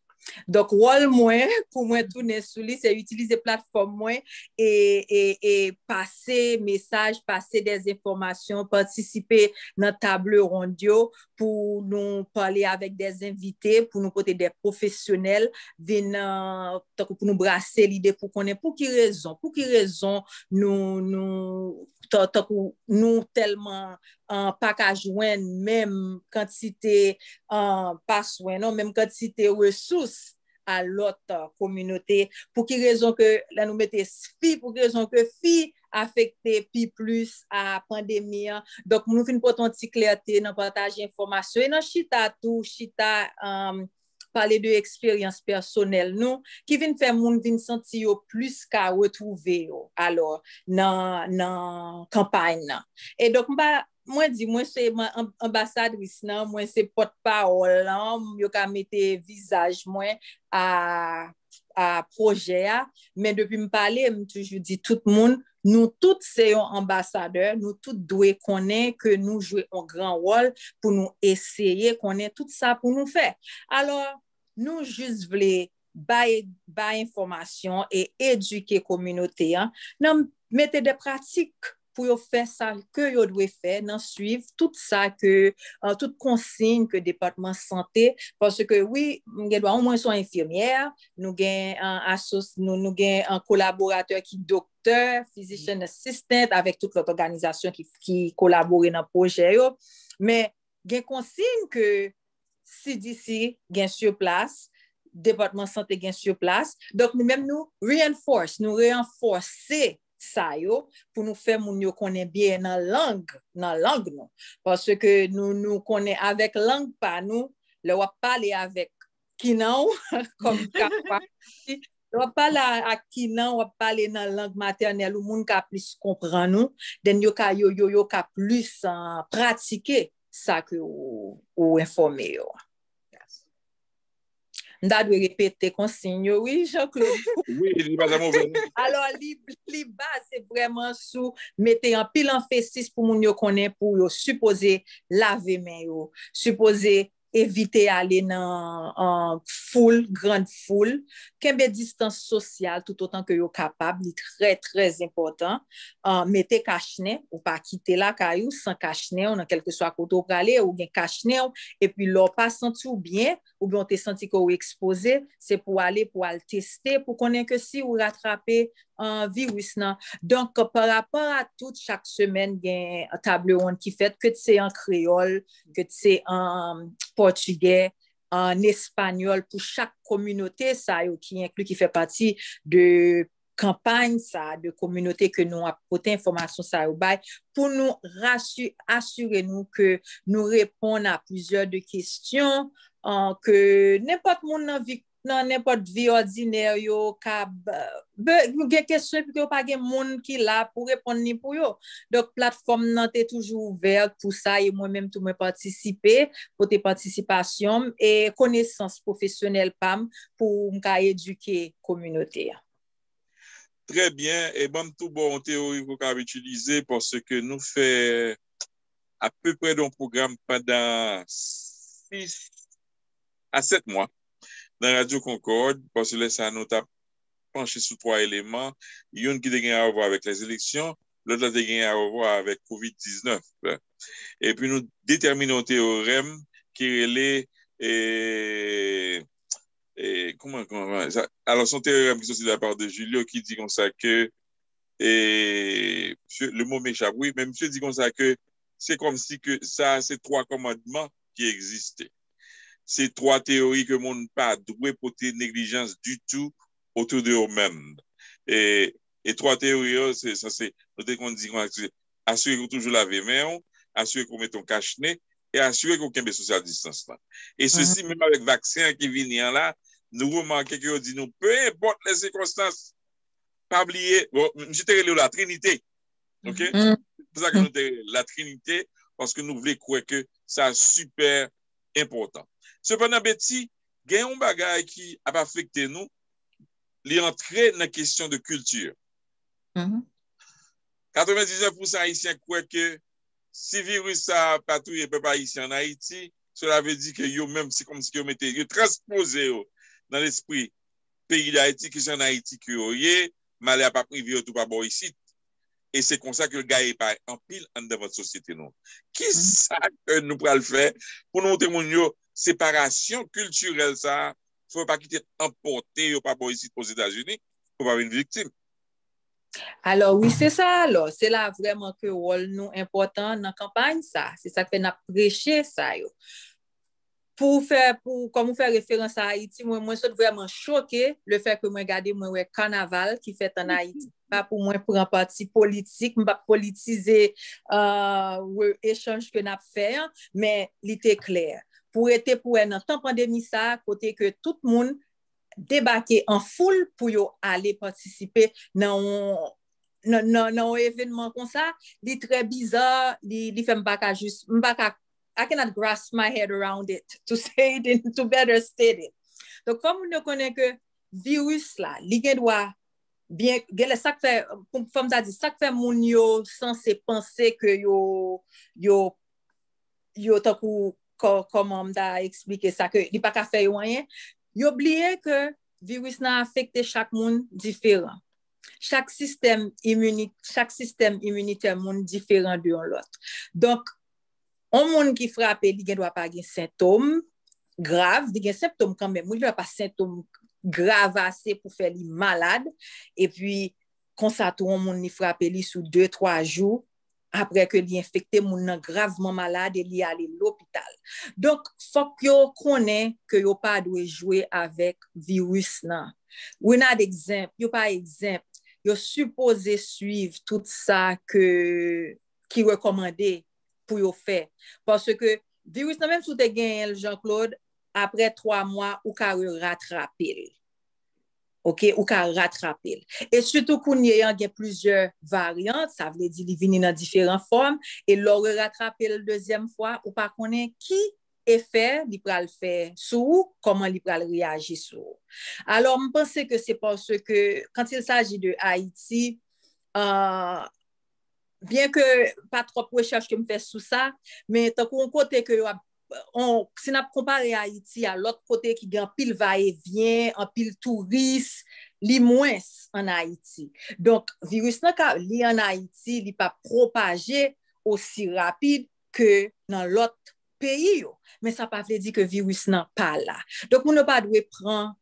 Donk, wòl mwen, pou mwen tounen sou li, se itilize platfòm mwen e, e, e pase mesaj, pase dèz enfòmasyon, patisipe nan table ronde yo pou nou pale avèk dèz envite, pou nou pote dèz pwofesyonèl, vin, uh, tankou pou nou brase lide pou konnen pou ki rezon, pou ki rezon nou, nou, tankou nou tèlman uh, pa ka jwenn menm kantite, uh, pa swen, non, menm kantite resous a lòt uh, kominote. Pou ki rezon ke, lè nou mete fi, pou ki rezon ke fi afekte pi plis a pandemi an. Donk, nou vin pote yon ti klète nan pataje enfòmasyon e nan chita tou, chita um, pale de eksperyans pèsonèl nou, ki vin fè moun vin santi yo plis ka retwouve yo, alò, nan, nan kanpay nan. E donk, m pa, mwen di, mwen se anbasadris nan, mwen se pòtpawòl lan, yo ka mete vizaj mwen a, a pwojè a, men depi m pale, m toujou di tout moun, nou tout se yon anbasadè, nou tout dwe konnen ke nou jwe yon gran wòl pou nou eseye konnen tout sa pou nou fè. Alò, nou jis vle bay, bay enfòmasyon e edike kominote an nan mete de pratik pou yo fè sa ke yo dwe fè nan swiv tout sa ke, uh, tout konsiy ke Depatman Sante, paske wi, m gen dwa, mwen se yon enfimyè, nou gen, uh, asos, nou, nou gen yon kolaboratè ki doktè, physician assistant, avèk tout lòt òganizasyon ki, ki kolabore nan pwojè yo. Men gen konsiy ke C D C gen sou plas, Depatman Sante gen sou plas. Donk, nou menm nou reinforce, nou ranfòse sa yo pou nou fè moun yo konnen byen nan lang, nan lang nou. Paske nou, nou konnen avèk lang pa nou, lè w ap pale avèk kinan w, kòm kapab, lè w ap pale ak kinan, w ap pale nan lang matènèl ou, moun ka plis konprann ou, then yo ka, yo, yo, yo ka plis uh, pratike sa ke ou, ou enfòme yo. M ta dwe repete konsiy yo, wi, Jean Claude. Wi, li pa janm ouvè, non. Alò, li, li baze vrèman sou mete anpil anfesis pou moun yo konnen pou yo sipoze lave men yo, sipoze evite ale nan uh, foul, grand foul, kenbe distans sosyal tout otan ke yo kapab, li trè, trè enpòtan. Uh, mete kachnen, ou pa kite lakay ou san kachnen, ou nan kèlkeswa kote ou prale, ou gen kachnen, epi lè w pa santi w byen, oubyen w te santi ke w ekspoze, se pou w ale, pou w al teste, pou konnen ke si w atrape uh, viris nan. Donk, pa rapò a tout, chak semèn gen table ronde ki fèt, ke se an kreyòl, ke se an pòtigè, an espanyòl, pou chak kominote sa yo ki enkli, ki fè pati de kanpay sa, de kominote ke nou ap pote enfòmasyon sa yo bay, pou nou rasi, asire nou ke nou reponn a plizyè de kesyon uh, ke nenpòt moun nan vi, nan nenpòt vi òdinè yo ka gen kesyon epi ke yo pa gen moun ki la pou reponn li pou yo. Donk, platfòm nan te toujou ouvè pou sa e mwen menm tou mwen patisipe, pote patisipasyon m e konesans pwofesyonèl pa m pou m ka edike kominote a. Trè byen. E ban m tou ba w yon teyori ke w kapab itilize, paske nou fè apeprè yon pwogram pandan sis a sèt mwa nan Radyo Konkòd, paske lè sa a nou t ap panche sou twa eleman, youn ki te gen a wè avèk lèzeleksyon, lòt la te gen a wè avèk kovid diznèf. Epi nou detèmine yon teyorèm ki rele, e, e, kòman, kòman, sa, alò, se yon teyorèm ki soti de la part de Julio ki di konsa ke, e, misye, le mot m'échappe, wi, men misye di konsa ke se kòmsi ke sa, se twa kòmandman ki egziste. Se twa teyori ke moun pa dwe pote neglijans ditou otou de yo menm. E, e twa teyori yo, se, sa se, nou te konn di konsa, se asire ke w toujou lave men w, asire ke w mete yon kach ne, e asire ke w kenbe sosyal distans lan. E sesi, menm avèk vaksen an ki vini an la, nou remake ke yo di nou, pe enpòt lè sikonstans, pa bliye, bon, misye te rele yo la Trinite. Ok? Se pou sa ke nou te rele la Trinite, paske nou vle kwè ke sa sipè enpòtan. Sepandan, Betty, gen yon bagay ki ap afekte nou, li antre nan kesyon de kilti. Katrevendiznèf pousan Ayisyen kwè ke si viris sa a pa touye pèp ayisyen ann Ayiti, sela vle di ke yo menm, se kòmsi ke yo mete, yo transpoze yo nan lespri peyi Dayiti, ke se ann Ayiti ke yo ye, malè a p ap rive yo tou pa bò isit. E se konsa ke l gaye pay anpil anndan vant sosyete nou. Kisa ke nou pral fè pou nou montre moun yo separasyon kiltirèl sa a, fò yo pa kite l anpòte yo pa bò isit Ozetazini, pou yo pa vin viktim? Alò, wi, se sa alò. Se la vrèman ke wòl nou enpòtan nan kanpay sa. Se sa k fè n ap preche sa yo. Pou w fè, pou, kòm ou fè referans a Ayiti, mwen, mwen sot vrèman choke lefètke mwen gade, mwen wè kanaval ki fèt ann Ayiti. Pa pou mwen pran pati politik, m p ap politize, e, echanj ke n ap fè an, men li te klè. Pou rete pou wè nan tan pandemi sa a, kote ke tout moun debake an foul pou yo ale patisipe nan yon, nan, nan, nan yon evènman konsa, li trè biza, li, li fè m pa ka jis, m pa ka, I cannot grasp my head around it, to say it, in, to better state it. Donk, fò moun yo konnen ke viris la, li gen dwa byen, gen lè sa k fè, fò m ta di, sa k fè moun yo sanse panse ke yo, yo, yo tankou, kò-, kòman m ta eksplike sa, ke li pa ka fè yo anyen, yo bliye ke viris nan afekte chak moun diferan. Chak sistèm imini-, chak sistèm iminitè moun diferan de yon lòt. Donk, yon moun ki frape, li gen dwa pa gen sentòm grav, li gen sentòm kanmenm, wi, li pa sentòm grav ase pou fè li malad, epi konsa tou, yon moun li frape li sou de, twa jou, apre ke li enfekte, moun nan gravman malad e li ale lopital. Donk, fòk yo konnen ke yo pa dwe jwe avèk viris nan. We're not exempt, yo pa egzanp. Yo sipoze swiv tout sa ke, ki rekòmande pou yo fè. Paske viris nan, menm si w te genyen l, Jean Claude, apre twa mwa, ou ka reratrape l. Ok, ou ka ratrape l. E sitou kounye a, gen plizyè varyant, sa vle di li vini nan diferan fòm, e lè w reratrape l dezyèm fwa, ou pa konnen ki efè li pral fè sou ou, kòman li pral reyaji sou ou. Alò, m panse ke se paske, quand il s'agit de Haïti, euh, byen ke pa twòp rechèch ke m fè sou sa, men tankou yon kote ke yo ap, on, si n ap konpare Ayiti a lòt kote ki gen anpil vayevyen, anpil touris, li mwens ann Ayiti. Donk, viris nan ka, li ann Ayiti, li pa pwopaje osi rapid ke nan lòt peyi yo. Men sa pa vle di ke viris nan pa la. Donk, moun yo pa dwe pran,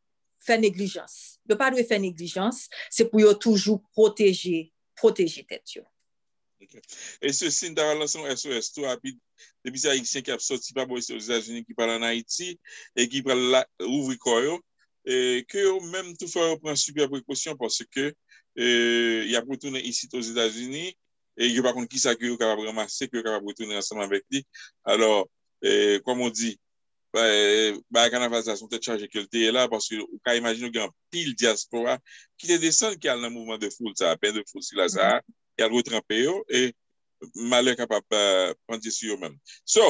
fè neglijans. Yo pa dwe fè neglijans, se pou yo toujou pwoteje, pwoteje tèt yo. Ok. E sesi, n ta pral lanse yon S O S tou rapid. Depi se Ayisyen ki ap sòti pa bò isit Ozetazini ki pral ann Ayiti e ki pral la, ouvri kò yo, e ke yo menm tou fò yo pran sipè prekosyon paske, e, y ap retounen isit Ozetazini e yo pa konn kisa ke yo kapab ranmase, ke yo kapab retounen ansanm avèk li. Alò, e, kòm on di, bagay kanaval sa, se yon tèt chaje ke l te ye la, paske ou ka imajine w gen anpil dyaspora ki te desann, ki al nan mouvman de foul sa, ben de foul sila sa, ki al retranpe yo, e malè kapab, eh, pandye sou yo menm. So,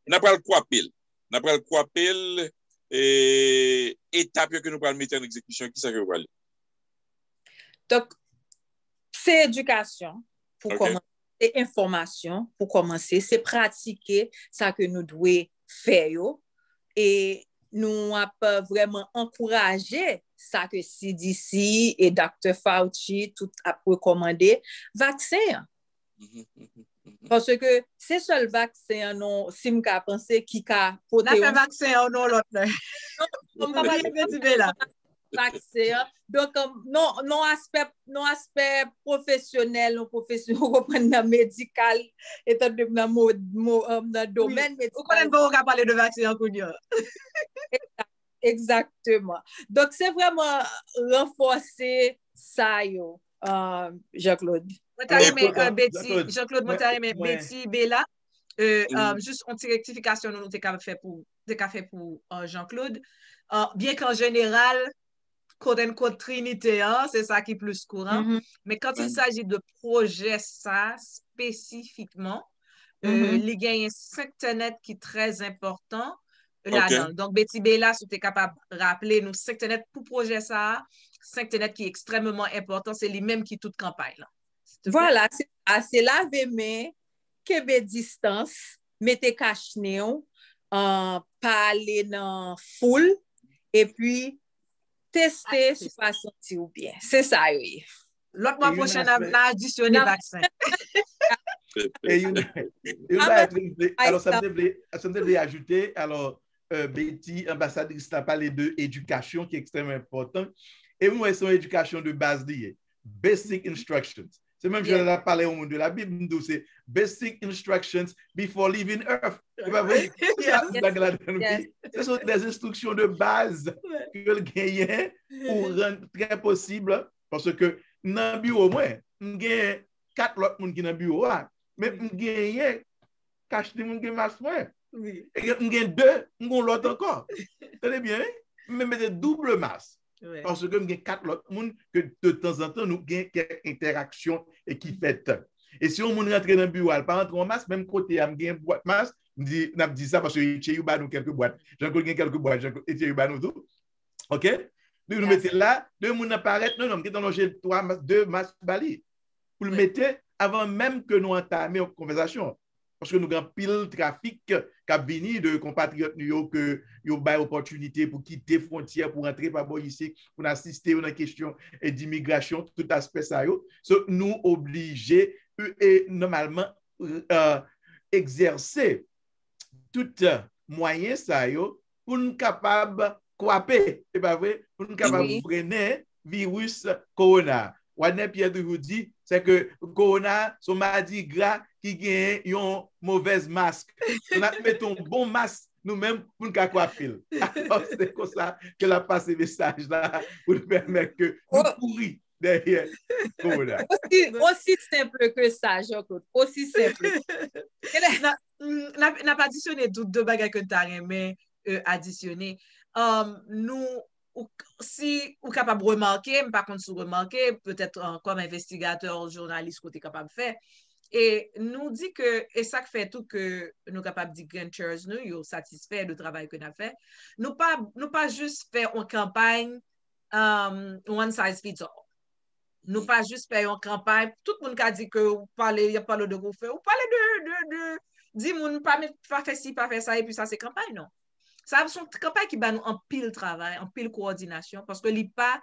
n ap pral kwape l. N ap pral kwape l, e etap yo ke nou pral mete an egzekisyon, kisa ke yo pral ye? Donk, Se edikasyon pou kòmanse, se enfòmasyon pou kòmanse, se pratike sa ke nou dwe fè yo, e nou ap vrèman ankouraje sa ke C D C e Doktè Fauci tout ap rekòmande, vaksen an. Paske se sèl vaksen an, non, si m ka panse, ki ka pote yon... N a fè vaksen an, non, lòt lè. Non, non, m pa pale de vaksen an. Donk, non, non aspè, non aspè pwofesyonèl, non pwofesyon, ou konprann, nan medikal, etan donn nan mo, mo, nan domèn medikal. Ou konnen nou ka pale de vaksen an kounye a. Egzakteman. Donk, se vrèman ranfòse sa yo, Jean-Claude. Mwen ta renmen Betty, Jean-Claude, mwen ta renmen Betty Bela, jis yon ti rektifikasyon nou, nou te ka fè pou, te ka fè pou Jean-Claude. Byen ke an jeneral, quote unquote, Trinite an, se sa ki plis kouran. Men quand il s'agit de pwojè sa, spesifikman, li genyen senk tènèt ki trè enpòtan ladan l. Donk, Betty Bela, si w te kapab raple nou senk tènèt pou pwojè sa a, senk tènèt ki ekstrèmeman enpòtan, se li menm ki tout kanpay lan. Vwala, se sa, se lave men, kenbe distans, mete kachnen w, pa ale nan foul, epi teste si w pa santi w byen. Se sa yo ye. Lòt mwa pwochen, n a adisyone vaksen. E yon bagay ke m vle, alò, sa m te vle, sa m te vle ajoute, alò, Betty, anbasadris la, pale de edikasyon ki ekstrèmman enpòtan. E m wè se yon edikasyon de baz li ye. Basic instructions. Se menm jan lè n ap pale yon moun de la Bible, m di w se basic instructions before leaving earth. Se pa vre? Se sa, se sa gen ladan l, wi. Se sont des instructions de base ke l genyen pou rann trè posib, paske nan biwo mwen, m genyen kat lòt moun ki nan biwo a, men m genyen kachnen mwen, m gen mas mwen. E m gen de, m gen lòt ankò. Tande byen, wi. M menm mete double mas. Paske m gen kat lòt moun ke de tanzantan nou gen kèk entèraksyon e ki fèt. E si yon moun rantre nan biwo a, l pa rantre an mas, menm kote a, m gen bwat mas, m di, n ap di sa paske Etcheyou ba nou kèlke bwat. Jean-Claude gen kèlke bwat, Jean-Claude, Etcheyou ba nou tou. Oke? Nou, nou mete la, de moun nan parèt, non, non, m gentan lonje twa mas, de mas ba li. Pou l mete, avan menm ke nou antame yon konvèsasyon. Paske nou gen anpil trafik k ap vini de konpatriyòt nou yo ke yo bay opòtinite pou kite fwontyè, pou rantre pa bò isit, pou n asiste yo nan kesyon, e, dimigrasyon, tout aspè sa yo. So, nou oblije, e, e, nòmalman, e, egzèse tout mwayen sa yo pou n kapab kwape, e pa vre, pou n kapab frennen viris kowona. Wadner Pierre toujou di, se ke kowona se yon madigra ki genyen yon movèz mask. N ap mete yon bon mask nou menm pou n ka kwape l. Alò, se konsa ke l ap pase mesaj la pou n pèmèt ke nou kouri dèyè kowona. Aussi, aussi simple que ça, Jean-Claude. Aussi simple. N ap, n ap, n ap adisyone tout de bagay ke n ta renmen, e, adisyone. Um, nou, ou, si ou kapab remake, m pa konn si w remake, petèt, e, kòm envestigatè, jounalis, ou te kapab fè. E nou di ke, e sa k fè tou ke nou kapab di grantors nou yo satisfè de travay ke n ap fè. Nou pa, nou pa jis fè yon kanpay, um, one size fits all. Nou pa jis fè yon kanpay, tout moun ka di ke ou pale, y ap pale de kou fè, ou pale de, de, de, di moun pa met, pa fè si, pa fè sa, epi sa se kanpay, non. Sa se yon kanpay ki ba nou anpil travay, anpil kowòdinasyon, paske li pa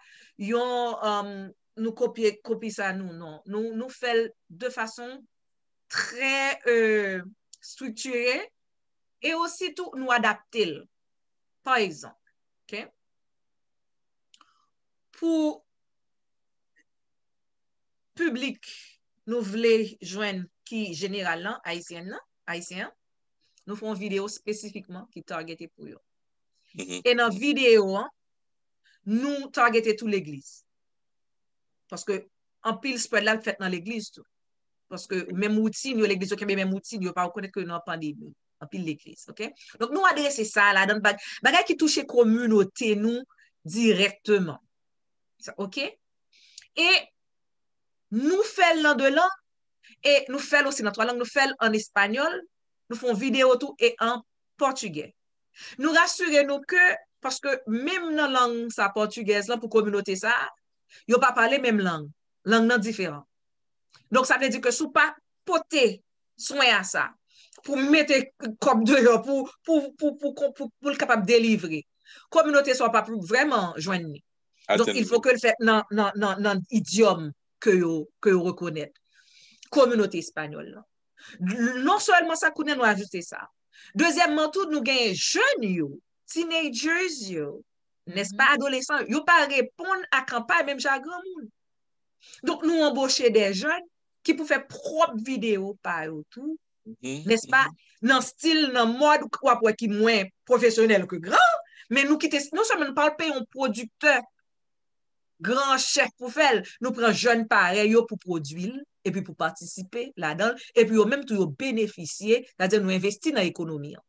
yon, um, nou kopye, kopi sa nou, non. Nou, nou fè l de fason trè, e, striktire, e osi tou nou adapte l. Pa egzanp, oke? Pou piblik nou vle jwenn ki jeneral lan, ayisyen nan, ayisyen an, nou fè yon videyo espesifikman ki targete pou yo. E nan videyo an, nou targete tou legliz. Paske anpil spread la fèt nan legliz tou. Paske menm woutin yo, legliz yo kenbe menm woutin yo, pa rekonèt ke nou an pandemi. Anpil legliz, oke? Donk, nou adrese sa ladan bag-, bagay ki touche kominote nou dirèkteman. Sa, oke? E nou fè l nan de lang, e nou fè l osi nan twa lang, nou fè l an espanyòl, nou fè yon videyo tou e an pòtigè. Nou rasire nou ke, paske menm nan lang sa pòtigèz lan pou kominote sa, yo pa pale menm lang. Lang nan diferan. Donk, sa vle di ke si w pa pote swen a sa, pou mete kòb deyò, pou, pou, pou, pou, pou, pou, pou l kapab delivre, kominote sa w p ap vrèman jwenn li. Donk, il faut que l fèt nan, nan, nan, nan idyòm ke yo, ke yo rekonèt. Kominote espanyòl lan. Non sèlman sa, kounye a nou ajoute sa. Dezyèmman tou, nou genyen jèn yo, teenagers yo, nèspa, adolesan, yo pa reponn a kanpay menm jan a granmoun. Donk, nou anboche de jèn ki pou fè pwòp videyo pa yo tou, nèspa? Nan stil, nan mòd, w ap wè ki mwen pwofesyonèl ke gran, men nou kite, non sèlman nou pa peye yon pwodiktè gran chèf pou fè l, nou pran jèn parèy yo pou pwodui l, epi pou patisipe ladan l, epi yo menm tou yo benefisye, sètadi nou envesti nan ekonomi an.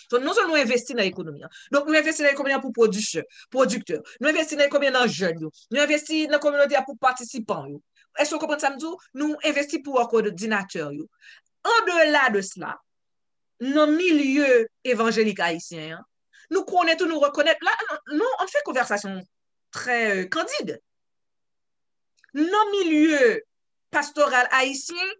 So, non sèlman nou envesti nan ekonomi an. Donk, nou envesti nan ekonomi an pou pwodiktè, pwodiktè. Nou envesti nan ekonomi an nan jèn yo. Nou envesti nan kominote a pou patisipan yo. Èske w konprann sa m di w? Nou envesti pou kowòdinatè yo. Andela de sela, nan milye evanjelik ayisyen an, nou konnen tou, nou rekonèt, la, nou, nou fè konvèsasyon trè, euh, kandid. Nan milye pastoral ayisyen,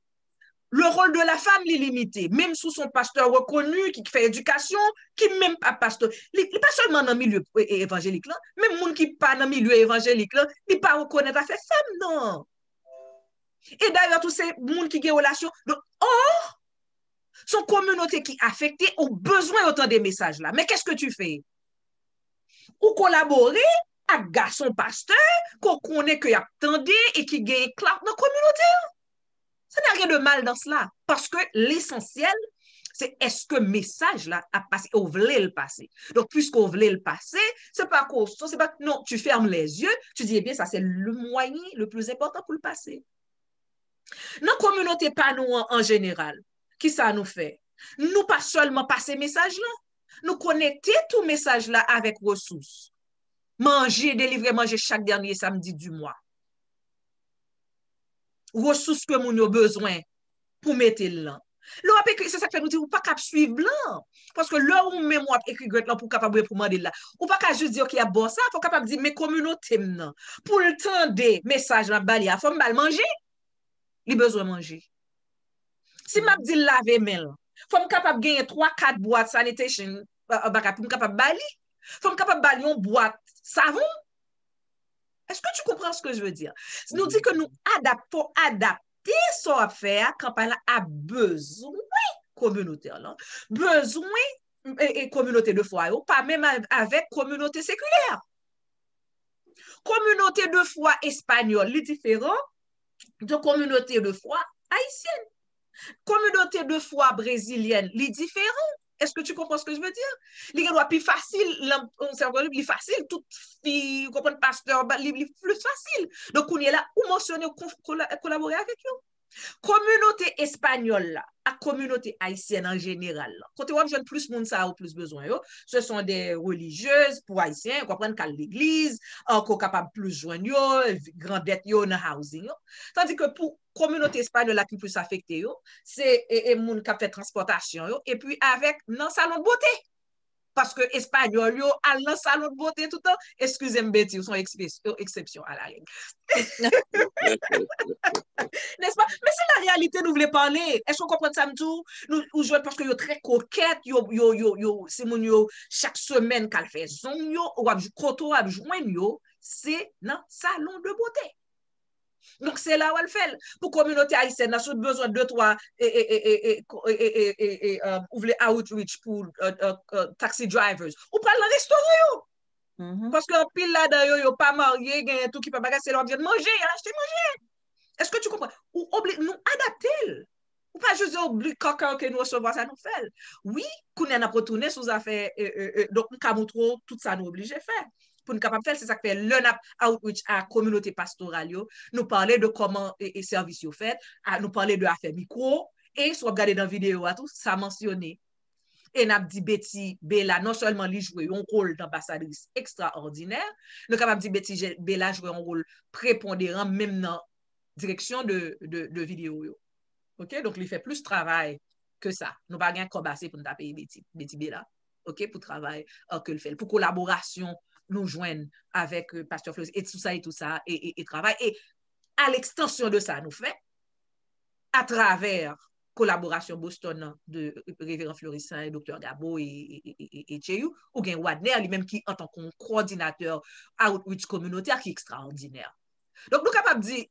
le rôle de la femme li limite. Menm si w se yon pastè rekoni ki fè edikasyon, ki menm pa pastè, li, li pa sèlman nan milye, e, e, evanjelik lan, menm moun ki pa nan milye evanjelik lan, li pa rekonèt afè fanm, non. E dayè tou, se moun ki gen relasyon. Donk, or, se yon kominote ki afekte, ou bezwen yo tande mesaj la. Men qu'est-ce que tu fais? Ou kolabore ak gason pastè ke w konnen ke y ap tande e ki genyen clout nan kominote an. Ça n'a rien de mal dans cela. Paske lesansyèl, se èske mesaj la ap pase, ou vle l pase. Donk, puiske ou vle l pase, se pa koson, se pa, non, tu fermes les yeux, tu dis, eh bien, ça, c'est le moyen le plus important pour le passer. Nan kominote pa nou an, an jeneral, kisa nou fè? Nou pa sèlman pase mesaj lan, nou konekte tou mesaj la avèk resous. Manje, delivre manje chak dènye samdi di mwa. Resous ke moun yo bezwen pou mete l lan. Lè w ap ekri, se sa k fè nou di ou pa kab swiv blan. Paske lè ou menm w ap ekri grant lan pou w kapab wè pou mande l la, ou pa ka jis di, "Ok, y ap ba w sa." Fò w kapab di, "Men kominote m nan, pou l tande mesaj m ap ba li a, fò m ba l manje." Li bezwen manje. Si m ap di l lave men l, fò m kapab genyen twa, kat bwat sanitation, euh, bagay pou m kapab ba li. Fò m kapab ba li yon bwat savon. Est-ce que tu comprends ce que je veux dire? Nou di ke nou adapte, adapte sa w ap fè a, kanpay la ap bezwen kominote lan, bezwen e, e kominote de fwa yo, pa menm a-, avèk kominote sekilè. Kominote de fwa espanyòl, li diferan de kominote de fwa ayisyèn. Kominote de fwa brezilyèn, li diferan. Est-ce que tu comprends ce que je veux dire? Li gen dwa pi fasil, lan, yon sèten kote, li fasil, tout fi, ou konprann, pastè, ba, li, li pli fasil. Donk, kounye a la, ou mansyone, ou konf-, kola-, kolabore avèk yo. Kominote espanyòl la ak kominote ayisyèn an jeneral la, kote w ap jwenn plis moun sa yo plis bezwen yo, ce sont des religieuses pou ayisyen, ou konprann, k al legliz, an, ke w kapab plis jwenn yo, grandèt yo nan housing yo. Tandi ke pou kominote espanyòl la ki plis afekte yo, se, e, e moun k ap fè transpòtasyon yo, epi avèk nan salon de bote. Paske espanyòl yo al nan salon de bote toutan. Eskize m, Betty, ou se yon ekspe-, yon eksepsyon a la règ. Nèspa? Men se la reyalite nou vle pale. Èske w konprann sa m di w? Nou, ou jwenn, paske yo trè kokèt, yo, yo, yo, yo, se moun yo, chak semèn k al fè zong yo, w ap, kote w ap jwenn yo, se nan salon de bote. Donk, se la w al fè l. Pou kominote ayisyèn nan, si w bezwen de twa, e, e, e, e, e, e, e, e, e, e, euh, ou vle outreach pou, euh, euh, euh, taxi drivers, ou pral nan restoran yo. Paske anpil ladan yo, yo pa marye, genyen tou ki pa bagay, se lè w ap jwenn manje, y al achte manje. Èske tu konprann? Ou obli-, nou adapte l. Ou pa jis di, "O, bli kaka, ok, nou resevwa sa, nou fè l." Wi, kounye a n ap retounen sou zafè, e, e, e, donk, m ka montre w tout sa nou oblije fè. Pou n kapab fè l, se sa k fè lè n ap outreach a kominote pastoral yo, nou pale de kòman, e, e, sèvis yo fèt, a, nou pale de afè mikwo, e si w ap gade nan videyo a tou, sa mansyone. E n ap di Betty Bella, non sèlman li jwe yon wòl danbasadris ekstraòdinè, nou kapab di Betty Je-, Bella jwe yon wòl preponderan menm nan direksyon de, de, de videyo yo. Ok? Donk, li fè plis travay ke sa. Nou pa gen kòb ase pou n ta peye Betty, Betty Bella. Ok? Pou travay, euh, ke l fè. Pou kolaborasyon nou jwenn avèk, euh, Pastè Floris. E tou sa, e tou sa, e, e, e travay. E a lekstansyon de sa, nou fè atravè kolaborasyon Boston nan de Reveran Floristan e Doktè Gabo e, e, e, e, e Cheyou, ou gen Wadner li menm ki antanke yon kowòdinatè outreach kominotè ki ekstraòdinè. Donk, nou kapab di,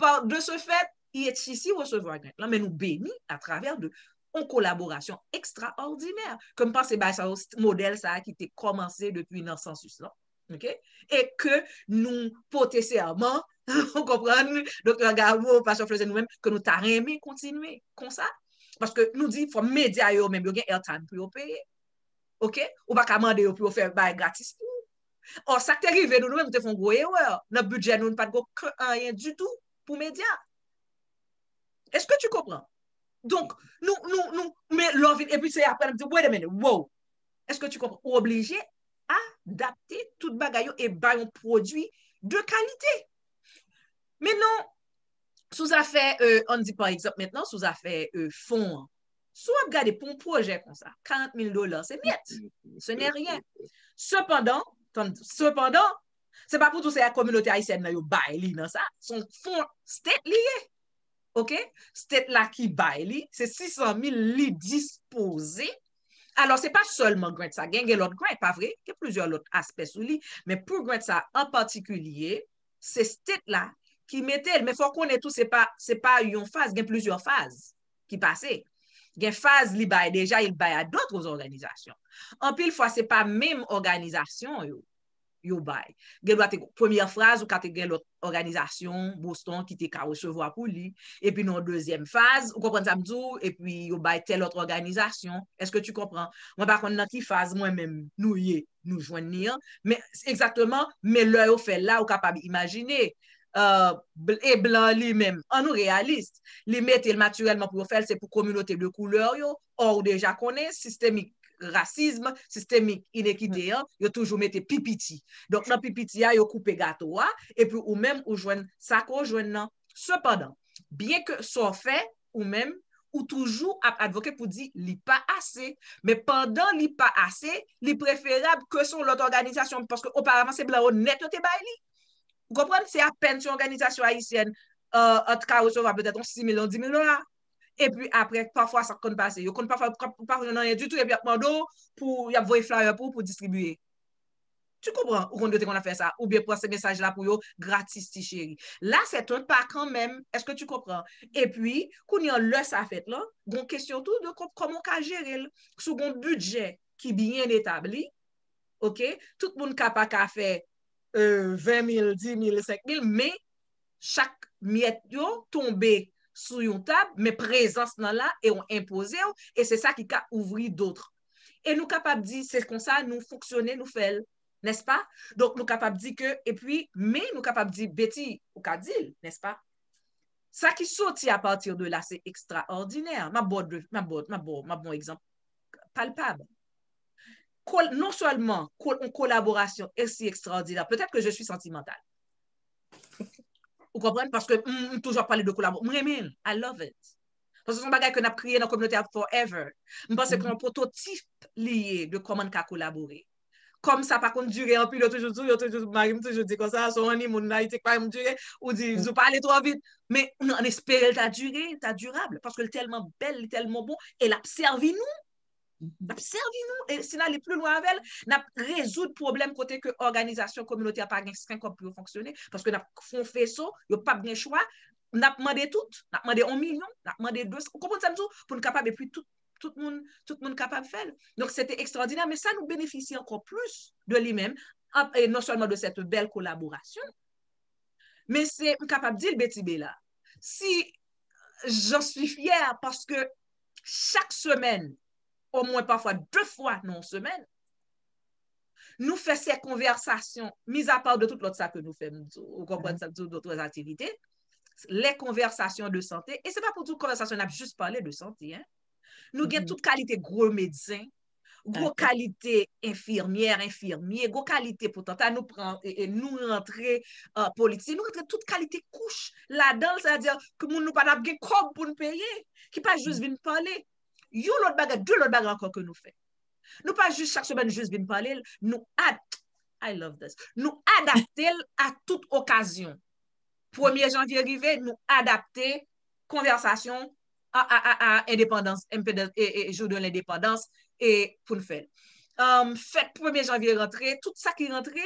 pa, de ce fait, I H C C resevwa grant lan, men nou beni atravè de yon kolaborasyon ekstraòdinè. Ke m panse bay sa yo, modèl sa a ki te kòmanse depi nan sansis lan. Ok? E ke nou pote sèman, ou konprann, Doktè Gabo, Pastè Floze, nou menm, ke nou ta renmen kontinye konsa. Paske nou di, fò medya yo menm, yo gen airtime pou yo peye. Ok? Ou pa ka mande yo pou yo fè bagay gratis pou ou. Or, sa k te rive nou, nou menm, nou te fè yon gwo erè. Nan bidjè nou, nou pa t gen okenn anyen ditou pou medya. Est-ce que tu comprends? Donk, nou, nou, nou, men lè w vin, epi se apre, nou di, wait a minute, wow. Est-ce que tu comprends? Ou oblije adapte tout bagay yo e bay yon pwodui de kalite. Men non, sou zafè, euh, ann di pa egzanp mentnan, sou zafè euh, fon an. Si w ap gade pou yon pwojè konsa, karant mil dola, se myèt. Ce n'est rien. Sepandan, tann, sepandan, se pa pou di se kominote ayisyèn nan yo bay li nan sa. Se yon fon state li ye. Ok? State la ki bay li, se sis san mil li dispoze. Alò, se pa sèlman grant sa, gen, gen lòt grant, pa vre? Gen plizyè lòt aspè sou li, men pou grant sa an patikilye, se state la ki mete l. Men fò konnen tou, se pa, se pa yon faz, gen plizyè faz ki pase. Gen faz li bay deja, il bay a d'autres organizations. Anpil fwa, se pa menm òganizasyon yo, yo bay. Gen dwa te, premyè faz, ou ka te gen lòt òganizasyon, Boston, ki te ka resevwa pou li. Epi nan dezyèm faz, ou konprann sa m di w, epi yo bay tèl lòt òganizasyon. Est-ce que tu comprends? Mwen pa konn nan ki faz mwen menm nou ye, nou jwenn li an. Men egzakteman, men lè yo fè l la, ou kapab imajine. Euh, bl- e blan li menm, an nou reyalis, li mete l natirèlman pou yo fè l, se pou kominote de koulè yo, or ou deja konnen, sistemik rasism, sistemik inekite an, yo toujou mete pi piti. Donk, nan pi piti a, yo koupe gato a, epi ou menm, ou jwenn sa ke w jwenn nan. Sepandan, byen ke sa w fè, ou menm, ou toujou ap advoke pou di li pa ase. Men pandan li pa ase, li preferab ke se yon lòt òganizasyon, paske oparavan se blan yo nèt yo te bay li. Ou konprann? Se apèn se yon òganizasyon ayisyèn, euh, an t ka resevwa petèt yon sis mil, yon dis mil dola. Epi apre, pafwa sa k konn pase. Yo konn pafwa pa konn anyen ditou, epi y ap mande w pou, y ap voye flyer pou ou pou distribiye. Tu comprends? Ou konn yo te konn ap fè sa. Oubyen pran se mesaj la pou yo gratis, ti cheri. La, c'est un pas quand même. Est-ce que tu comprends? Epi, kounye an, lè sa fèt lan, gon kesyon tou de kò- kòman w ka jere l. Si w gon bidjè ki byen etabli, ok, tout moun ka pa ka fè euh, ven mil, dis mil, senk mil, men chak myèt yo tonbe sou yon tab, men prezans lan la e w enpoze w, e se sa ki ka ouvri dot. E nou kapab di, se konsa nou fonksyone, nou fè l, n'est-ce pas? Donk, nou kapab di ke, epi, men nou kapab di, Betty, ou ka di l, n'est-ce pas? Sa ki soti a pati de la, se ekstraòdinè. M ap ba w de, m ap ba w, m ap ba w, m ap ba w egzanp palpab. Kol- non sèlman kol- yon kolaborasyon osi ekstraòdinè, peut-être que je suis sentimentale. Ou konprann? Paske m, m toujou ap pale de kolabo. M renmen l. I love it. Paske se yon bagay ke n ap kriye nan kominote a forever. M panse ke yon pwototip li ye de kòman n ka kolabore. Kòm sa pa konn dire anpil, yo toujou di, yo toujou, mari m toujou di konsa, se yon honeymoon nan, li te pa janm dire, ou di, ou pale twò vit. Men n, n espere l ta dire, l ta dirab, paske l tèlman bèl, li tèlman bon, e l ap sèvi nou. N ap sèvi nou, e si n ale pi lwen avè l, n ap rezoud pwoblèm kote ke òganizasyon kominote a pa gen senk kòb pou yo fonksyone, paske n ap fè yon feso, yo p ap gen chwa, n ap mande tout, n ap mande yon milyon, n ap mande de, ou konprann sa m di w, pou n kapab, epi tout, tout moun, tout moun kapab fè l. Donk, se te ekstraòdinè, men sa nou benefisye ankò plis de li menm, ap- e non sèlman de cette belle collaboration, men se, m kapab di l, Betty Bella, si j'en suis fière, paske chak semèn, omwen pafwa de fwa nan yon semèn, nou fè se konvèsasyon, mizapa de tout lòt sa ke nou fè, m di w, ou konprann sa m di w, d'autres activités, les conversations de santé, e se pa pou di w konvèsasyon, n ap jis pale de sante, en. Nou gen tout kalite gwo medsen, gwo kalite enfimyè, enfimye, gwo kalite potanta, nou pran, e, e nou rantre, euh, politisyen, nou rantre tout kalite kouch ladan l, sètadi ke moun nou pa t ap gen kòb pou n peye, ki pa jis vin pale. Yon lòt bagay, de lòt bagay ankò ke nou fè. Nou pa jis chak semèn jis vin pale l, nou ad-, I love this. Nou adapte l a tout okazyon. Premye janvye rive, nou adapte konvèsasyon a, a, a, a endepandans, endepandans, e, e, jou de lendepandans, e pou n fè l. Um, fèt premye janvye rantre, tout sa ki rantre,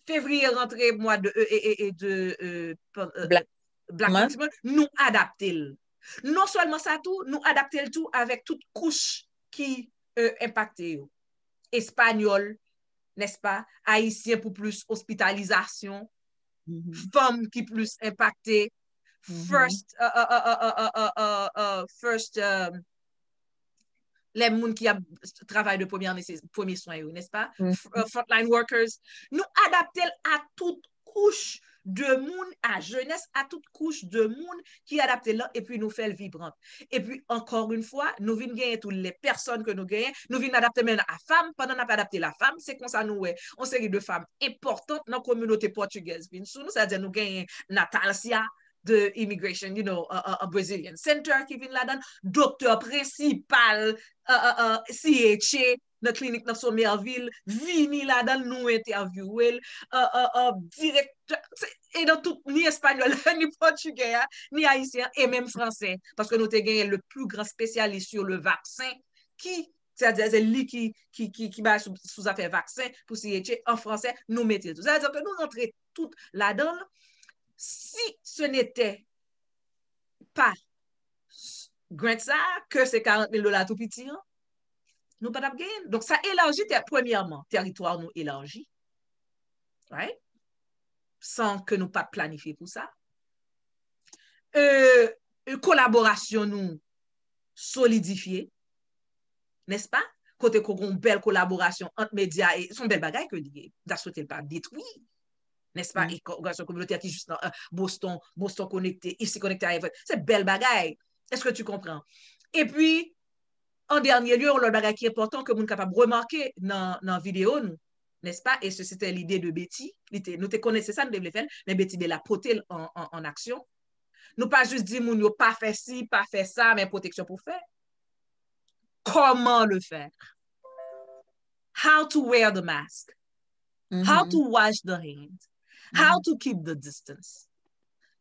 fevriye rantre, mwa de, e, e, e, e de, e, pa- e, Black Black Month. Month, nou adapte l. Non sèlman sa tou, nou adapte l tou avèk tout kouch ki e, enpakte yo. Espanyòl, nèspa? Ayisyen pou plis ospitalizasyon, fanm ki plis enpakte, first, uh, uh, uh, uh, uh, uh, uh, uh, first, um, lè moun ki ap travay de premyè nesesite, premye swen yo, nèspa? F- uh, frontline workers. Nou adapte l a tout kouch de moun, a jenès, a tout kouch de moun ki adapte l lan, epi nou fè l vibran. Epi, encore une fois, nou vin genyen tou lè pèsòn ke nou genyen, nou vin adapte menm a fanm, pandan n ap adapte la fanm, se konsa nou wè yon seri de fanm enpòtan nan kominote pòtigèz vin sou nou, sètadi nou genyen Natalcia, the immigration, you know, a, a, a Brazilian center ki vin ladan, doktè prensipal, a, a, a, C H A nan klinik nan Somerville, vini ladan, nou entèvyouwe l, a, a, a, direktè, se- e nan tout, ni espanyòl, ni pòtigè a, ni ayisyen, e menm fransè, paske nou te genyen le plus grand spécialiste sur le vaccin, ki, sètadi se li ki, ki, ki, ki bay sou, sou zafè vaksen pou C H A an fransè, nou mete l tou. Sètadi ke nou rantre tout ladan l. Si ce n'était pas grant sa, ke se karant mil dola tou piti an, nou pa t ap genyen. Donk, sa elaji, tè- premyèman, tèritwa nou elaji, right? San ke nou pa t planifye pou sa. E, e, kolaborasyon nou solidifye, nèspa? Kote ko gon bèl kolaborasyon ant medya e, se yon bèl bagay ke li ye. M ta swete l pa detwi, nèspa? E kògasyon kominotè ki jis nan, eh, Boston, Boston Konekte, Isi Konekte a Event. Se bèl bagay. Èske tu konpran? Epi, an dènye lye, yon lòt bagay ki enpòtan ke moun kapab remake nan, nan videyo nou, nèspa? E se se te lide de Betty. Li te, nou te konnen se sa nou te vle fè l, men Betty Bella pote l an, an, an aksyon. Nou pa jis di moun yo pa fè si, pa fè sa, men pwoteksyon pou fè. Comment le faire? How to wear the mask? How to wash the hand? How to keep the distance?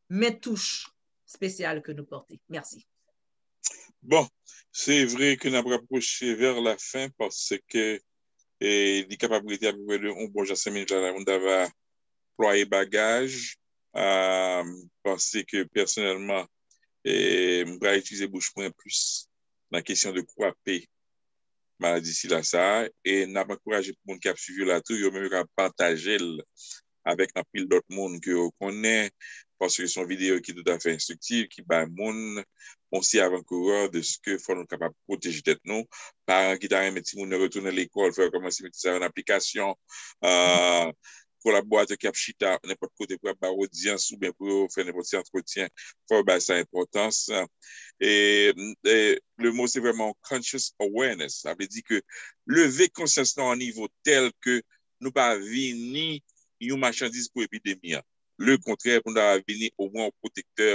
Men touch espesyal ke nou pote. Mèsi. Bon, se vre ke n ap rapwoche vè la fen paske e, li kapab rete apepre de yon bon jan senk minit la, la moun ta va plwaye bagaj. M panse ke pèsonèlman, e, m pral itilize bouch mwen plis nan kesyon de kwape maladi sila sa a. E n ap ankouraje pou moun ki ap swiv yo la tou, yo menm yo kapab pataje l avèk anpil lòt moun ke yo konnen, paske se yon videyo ki toutafè enstriktiv, ki bay moun yon seri avankourè de ke fò nou kapab pwoteje tèt nou. Paran ki ta renmen timoun yo retounen lekòl, fò yo kòmanse mete sa yo nan aplikasyon. Kolaboratè ki ap chita nenpòt kote pou ap bay odyans oubyen pou yo fè nenpòt ti antretyen, fò yo bay sa enpòtans. E, e le mo se vrèman conscious awareness. Sa vle di ke leve konsyans nan yon nivo tèl ke nou pa vini yon machandiz pou epidemi an. Lekontrè, pou nou ta vini omwen yon pwotektè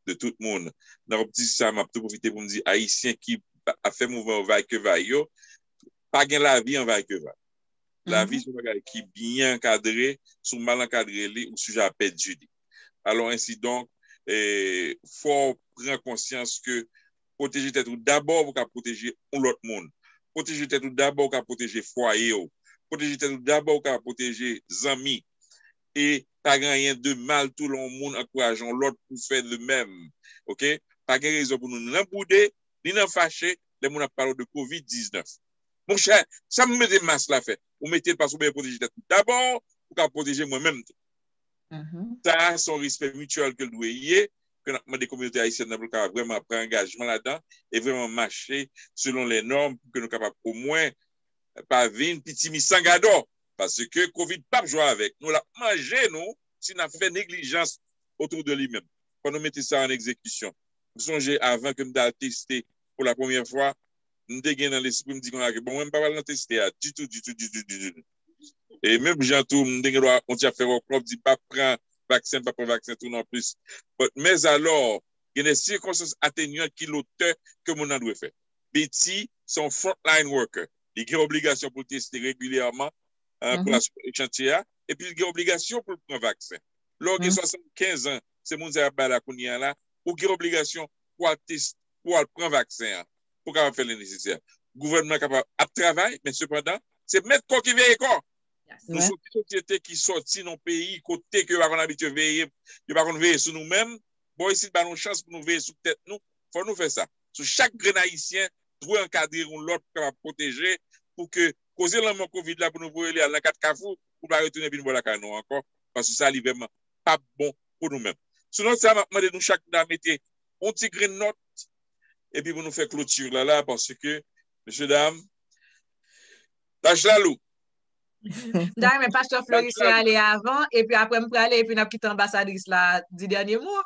de tout moun. Nan optik sa, m ap tou pwofite pou m di Ayisyen ki ap fè mouvman yo vaykevay yo, pa gen lavi an vaykevay. Lavi se yon bagay ki byen ankadre, si w mal ankadre li, ou sijè a pèdi li. Alò, ensi donk, e, fò w pran konsyans ke pwoteje tèt ou dabò pou w ka pwoteje yon lòt moun. Pwoteje tèt ou dabò pou w ka pwoteje fwaye w. Pwoteje tèt ou dabò pou w ka pwoteje zanmi. E pa gen anyen de mal tou lè yon moun ankouraje yon lòt pou fè de menm. Oke? Pa gen rezon pou nou ni nan boude, ni nan fache lè moun ap pale w de kovid diznèf. Monchè, sa m mete mas la fè? Ou mete l paske ou bezwen pwoteje tèt ou dabò, ou ka pwoteje mwen menm tou. Sa a se yon respè mityèl ke l dwe ye, ke n ap mande kominote ayisyèn nan pou l kapab vrèman pran angajman ladan e vrèman mache selon lè nòm pou ke nou kapab omwen pa vin pitimi san gadò. Paske kovid p ap jwe avèk nou, l ap manje nou si n ap fè neglijans otou de li menm. Fò nou mete sa an egzekisyon. M sonje avan ke m t al teste pou la premyè fwa, m te gen nan lespri m di konsa ke bon, mwen m pa pral nan teste a ditou, ditou, ditou, ditou. E menm jan tou, m te gen dwa yon ti ap fè wòklòp, di m p ap pran vaksen, m p ap pran vaksen tou non plis. But, mèzalò, gen de sikonstans atenyant ki lotè ke moun nan dwe fè. Betty, se yon frontline worker. Li gen obligasyon pou l teste regilyèman, pou l asire echantye a, epi l gen obligasyon pou l pran vaksen. Lè w gen swasannkenz an, se moun sa y ap bay la kounye a la, ou gen obligasyon pou al teste, pou al pran vaksen an, pou kapab fè le nesesè. Gouvènman an kapab ap travay, men sepandan, se mèt kò ki veye kò. Nou se yon ti sosyete ki sòti nan peyi kote ke yo pa konn abitye veye, yo pa konn veye sou nou menm. Bò isit ba nou chans pou nou veye sou tèt nou, fò nou fè sa. So, chak grenn Ayisyen dwe ankadre yon lòt pou kapab pwoteje, pou ke koze lanmò kovid la pou nou voye li al nan kat kafou, pou l pa retounen vin bò lakay nou ankò, paske sa li vrèman p ap bon pou nou menm. Sou nòt sa, m ap mande nou chak la mete yon ti grenn nòt, epi pou nou fè kloti la la, paske, mesye dam, laj la lou. M ta renmen pastè Floricien ale avan, epi apre m prale, epi n ap kite anbasadris la di dènye mo.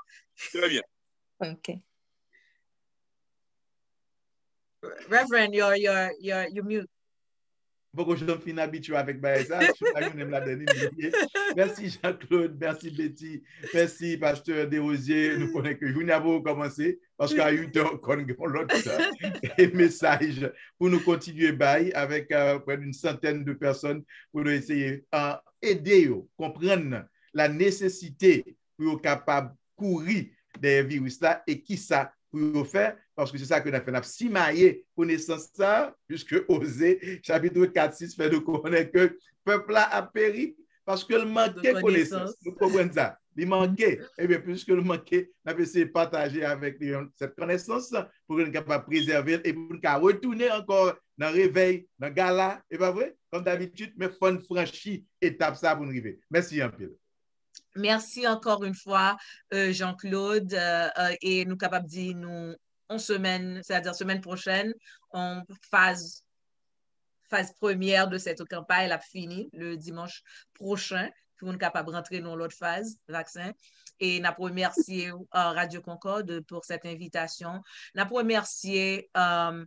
Trè byen. Ok. Reverend, you're, you're, you're, you mute. Poko janm fin abitye avèk bagay sa, chita youn menm ladan li, m bliye. Mèsi Jean-Claude, mèsi Betty, mèsi pastè Desrosiers. Nou konnen ke jounen ap kòmanse, paske a uit è ankò n gen yon lòt mesaj pou nou kontinye bay avèk prè d'une centaine de personnes pou nou eseye ede yo konprann la nesesite pou yo kapab kouri dèyè viris la e kisa pou yo fè, paske se sa ke n ap fè, n ap simaye konesans sa, piske Oze chapit kat sis fè nou konnen ke pèp la ap peri paske l manke konesans. Nou konprann sa. Li manke. Ebyen, piske l manke, n ap eseye pataje avèk li sèt konesans pou ke n kapab prezève l e pou n ka retounen ankò nan revèy, nan gala, e pa vre? Kòm dabitid, men fò n franchi etap sa pou n rive. Mèsi anpil. Merci encore une fois, euh, Jean-Claude. Euh, euh, et nous capables de nous en semaine, c'est-à-dire semaine prochaine, on phase, phase première de cette campagne, la fini le dimanche prochain, pou nou kapab rantre nan lòt faz vaksen. E n ap remèsye uh, Radio Concorde pour cette invitation. N ap remèsye um,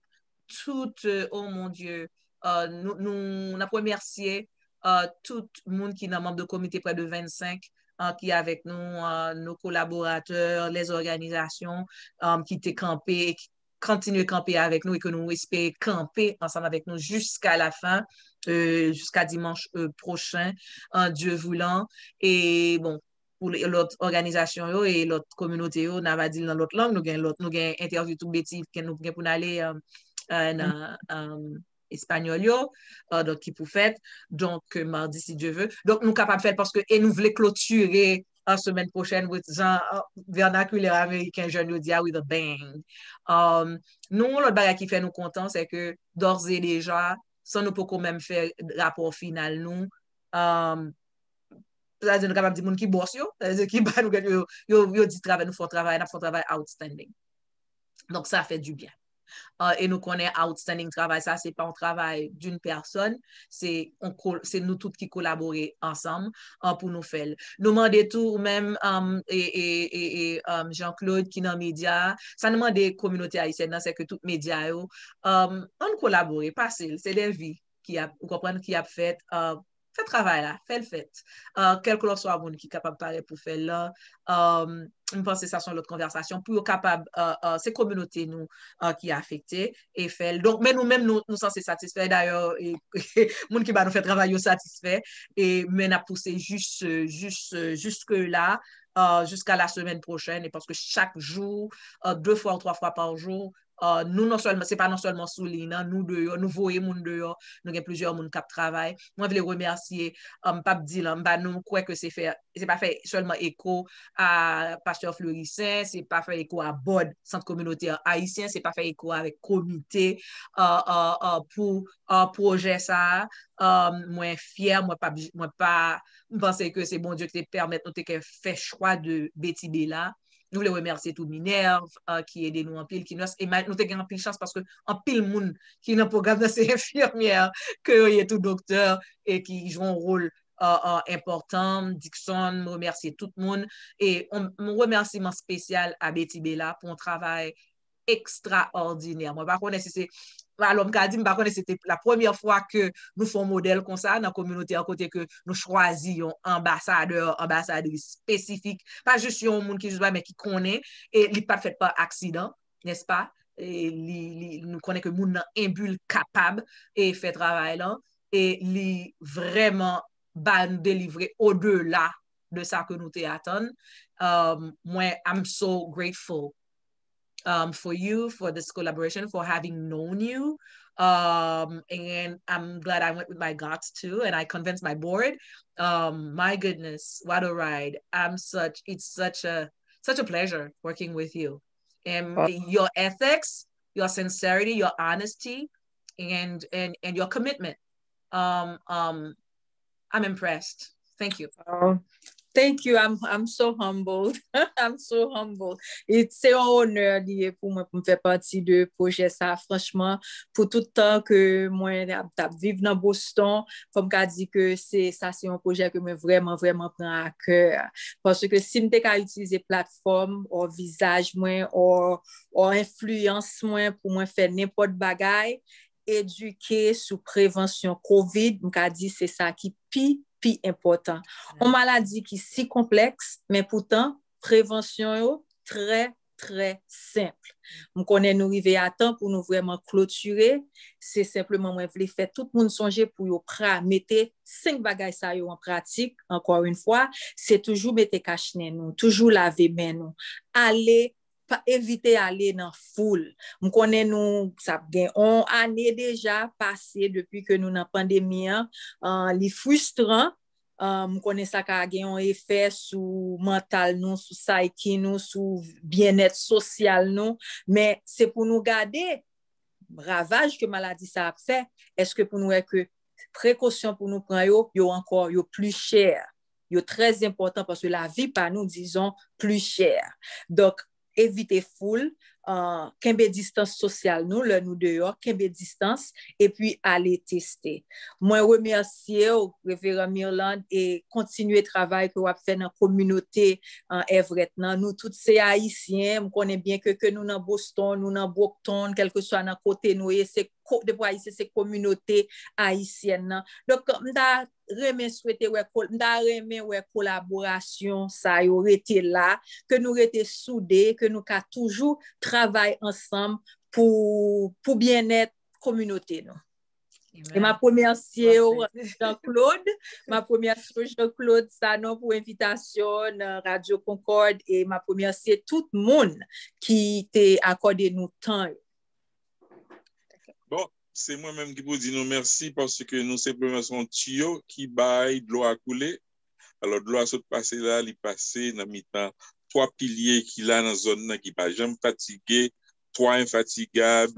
tout, uh, oh mon Dieu, uh, nou, nou n ap remèsye uh, tout moun ki nan manm de komite près de vingt-cinq uh, ki avèk nou, uh, nos collaborateurs, les organisations um, ki te kanpe, ki kontinye kanpe avèk nou e ke nou espere kanpe ansanm avèk nou jiska la fin, euh, jiska dimanch euh, pwochen, an Dye voulan. E bon, pou lòt òganizasyon yo e lòt kominote yo, n a va di l nan lòt lang, nou gen lòt, nou gen entèvyou tou Betty, nou gen pou n ale euh, euh, nan euh, espanyòl yo, euh, donk ki pou fèt, donk euh, mardi si Dye ve. Donk nou kapab fè l paske e nou vle klotire an semèn pwochèn, jan vènakilè ameriken jèn yo di a, with a bang. Um, nou, yon lòt bagay ki fè nou kontan, se ke dòz e deja, san nou poko menm fè rapò final nou, um, sa vle di nou kapab di moun ki bòs yo, sa vle di ki ba nou yo, yo, yo di travay, nou fè yon travay, n ap fè yon travay outstanding. Donk sa fè du byen. Uh, e nou konnen outstanding travay sa, se pa yon travay d'une personne, se se nou tout ki kolabore ansanm uh, pou nou fè l. Nou mande tou ou menm um, e, e, e, e um, Jean-Claude ki nan medya, sa nou mande kominote ayisyèn nan, se ke tout medya yo um, ann kolabore, pase l, se de vi ki ap, ou konprann, ki ap fèt uh, fè travay la, fè l fèt. Uh, kèlkeswa moun ki kapab parèt pou fè l lan, um, m panse sa se yon lòt konvèsasyon pou yo kapab, uh, uh, se kominote nou uh, ki afekte e fè l. Donk, men nou menm, nou, nou sanse satisfè. Dayè, e, moun ki ba nou fè travay yo satisfè. E, men n ap pouse jis, jis, jiske la, uh, jiska la semèn pwochèn. E paske chak jou, uh, de fwa ou twa fwa pa jou, Uh, nou non sèlman, se pa non sèlman sou liy nan, nou deyò, nou voye moun deyò, nou gen plizyè moun k ap travay. Mwen vle remèsye, uh, m p ap di lan, m pa nou kwè ke se fè, se pa fè sèlman eko a pastè Floricien, se pa fè eko a bòd Sant Kominotè Ayisyen, se pa fè eko avèk komite uh, uh, uh, pou uh, pwojè sa a. Uh, mwen fyè, mwen pa, mwen pa, m panse ke se Bondye ki te pèmèt nou te ka fè chwa de Betty Bella. Nou vle remèsye tou Minerve uh, ki ede nou anpil, ki nou, nou te gen anpil chans paske anpil moun ki nan pwogram nan se enfimyè ke yo ye tou, doktè, e ki jwe yon wòl uh, uh, enpòtan. Dixon, m remèsye tout moun e yon remèsiman espesyal a Betty Bella pou yon travay ekstraòdinè. Mwen pa konnen si se alò m ka di m pa konnen se te la premyè fwa ke nou fè yon modèl konsa nan kominote an kote ke nou chwazi yon anbasadè, anbasadris espesifik, pa jis yon moun ki jis bay men ki konnen e li pa t fèt pa aksidan, nèspa? E li, li, nou konnen ke moun nan enbi l kapab e fè travay lan e li vrèman ba nou delivre odela de sa ke nou te atann. Um, mwen, I'm so grateful, um, for you, for this collaboration, for having known you. Um, and I'm glad I went with my guts too, and I convinced my board. Um, my goodness, what a ride. I'm such, it's such a, such a pleasure working with you. And your ethics, your sincerity, your honesty, and, and, and your commitment. Um, um, I'm impressed. Thank you. Oh, thank you. I'm, I'm so humbled. I'm so humbled. It, se yon onè li ye pou mwen pou m fè pati de pwojè sa. Franchman, pou tout tan ke mwen ap, t ap viv nan Boston, fò m ka di ke se, sa se yon pwojè ke mwen vrèman, vrèman pran a kè. Paske si m te ka itilize platfòm, o vizaj mwen, o, o enfliyans mwen pou mwen fè nenpòt bagay, edike sou prevansyon kovid, m ka di se sa ki pi, pi enpòtan. Yon maladi ki si konplèks, men poutan, prevansyon yo trè, trè senp. M konnen nou rive a tan pou nou vrèman klotire. Se senpleman mwen vle fè tout moun sonje pou yo pra, mete senk bagay sa yo an pratik, ankò yon fwa, se toujou mete kach nen nou, toujou lave men nou, ale pa, evite ale nan foul. M konnen nou, sa ap gen yon ane deja pase depi ke nou nan pandemi an, uh, li fristran. Uh, m konnen sa ka gen yon efè sou mantal nou, sou psyche nou, sou byennèt sosyal nou, men se pou nou gade ravaj ke maladi sa ap fè, èske pou nou wè ke prekosyon pou nou pran yo, yo ankò, yo pli chè. Yo trè enpòtan paske lavi pa nou, dizon, pli chè. Donk, evite foul, uh, kenbe distans sosyal nou, lè nou deyò, kenbe distans, epi ale teste. Mwen remèsye w, Reveran Mirlande, e kontinye travay ke w ap fè nan kominote, uh, Everett nan. Nou tout se Ayisyen, m konnen byen ke, ke nou nan Boston, nou nan Brockton, kèlkeswa nan kote nou ye, se ko, depi Ayisyen se kominote ayisyèn nan. Donk, m ta renmen swete wè, m ta renmen wè kolaborasyon sa yo rete la, ke nou rete soude, ke nou ka toujou travay ansanm pou, pou byennèt kominote nou. E m ap remèsye w, Jean-Claude. M ap remèsye w, Jean-Claude Sanon, pou envitasyon nan Radyo Concorde e m ap remèsye tout moun ki te akòde nou tan yo. Bon, se mwen menm ki pou di nou mèsi paske nou senpleman se yon tiyo ki bay dlo a koule. Alò, dlo a sot pase la, li pase nan mitan twa pilye ki la nan zòn nan ki pa janm fatige, twa enfatigab,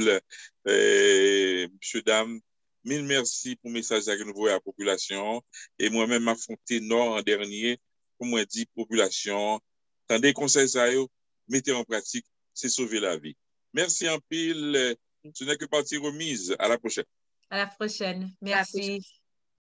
eh, mesye dam, mil mèsi pou mesaj sa ke nou voye a popilasyon an. E mwen menm, m ap fè yon tenò an dènye pou mwen di popilasyon an, tande konsèy sa yo, mete an pratik, se sove lavi. Mèsi anpil. Ce n'est que partie remise. À la prochaine. À la prochaine. Merci.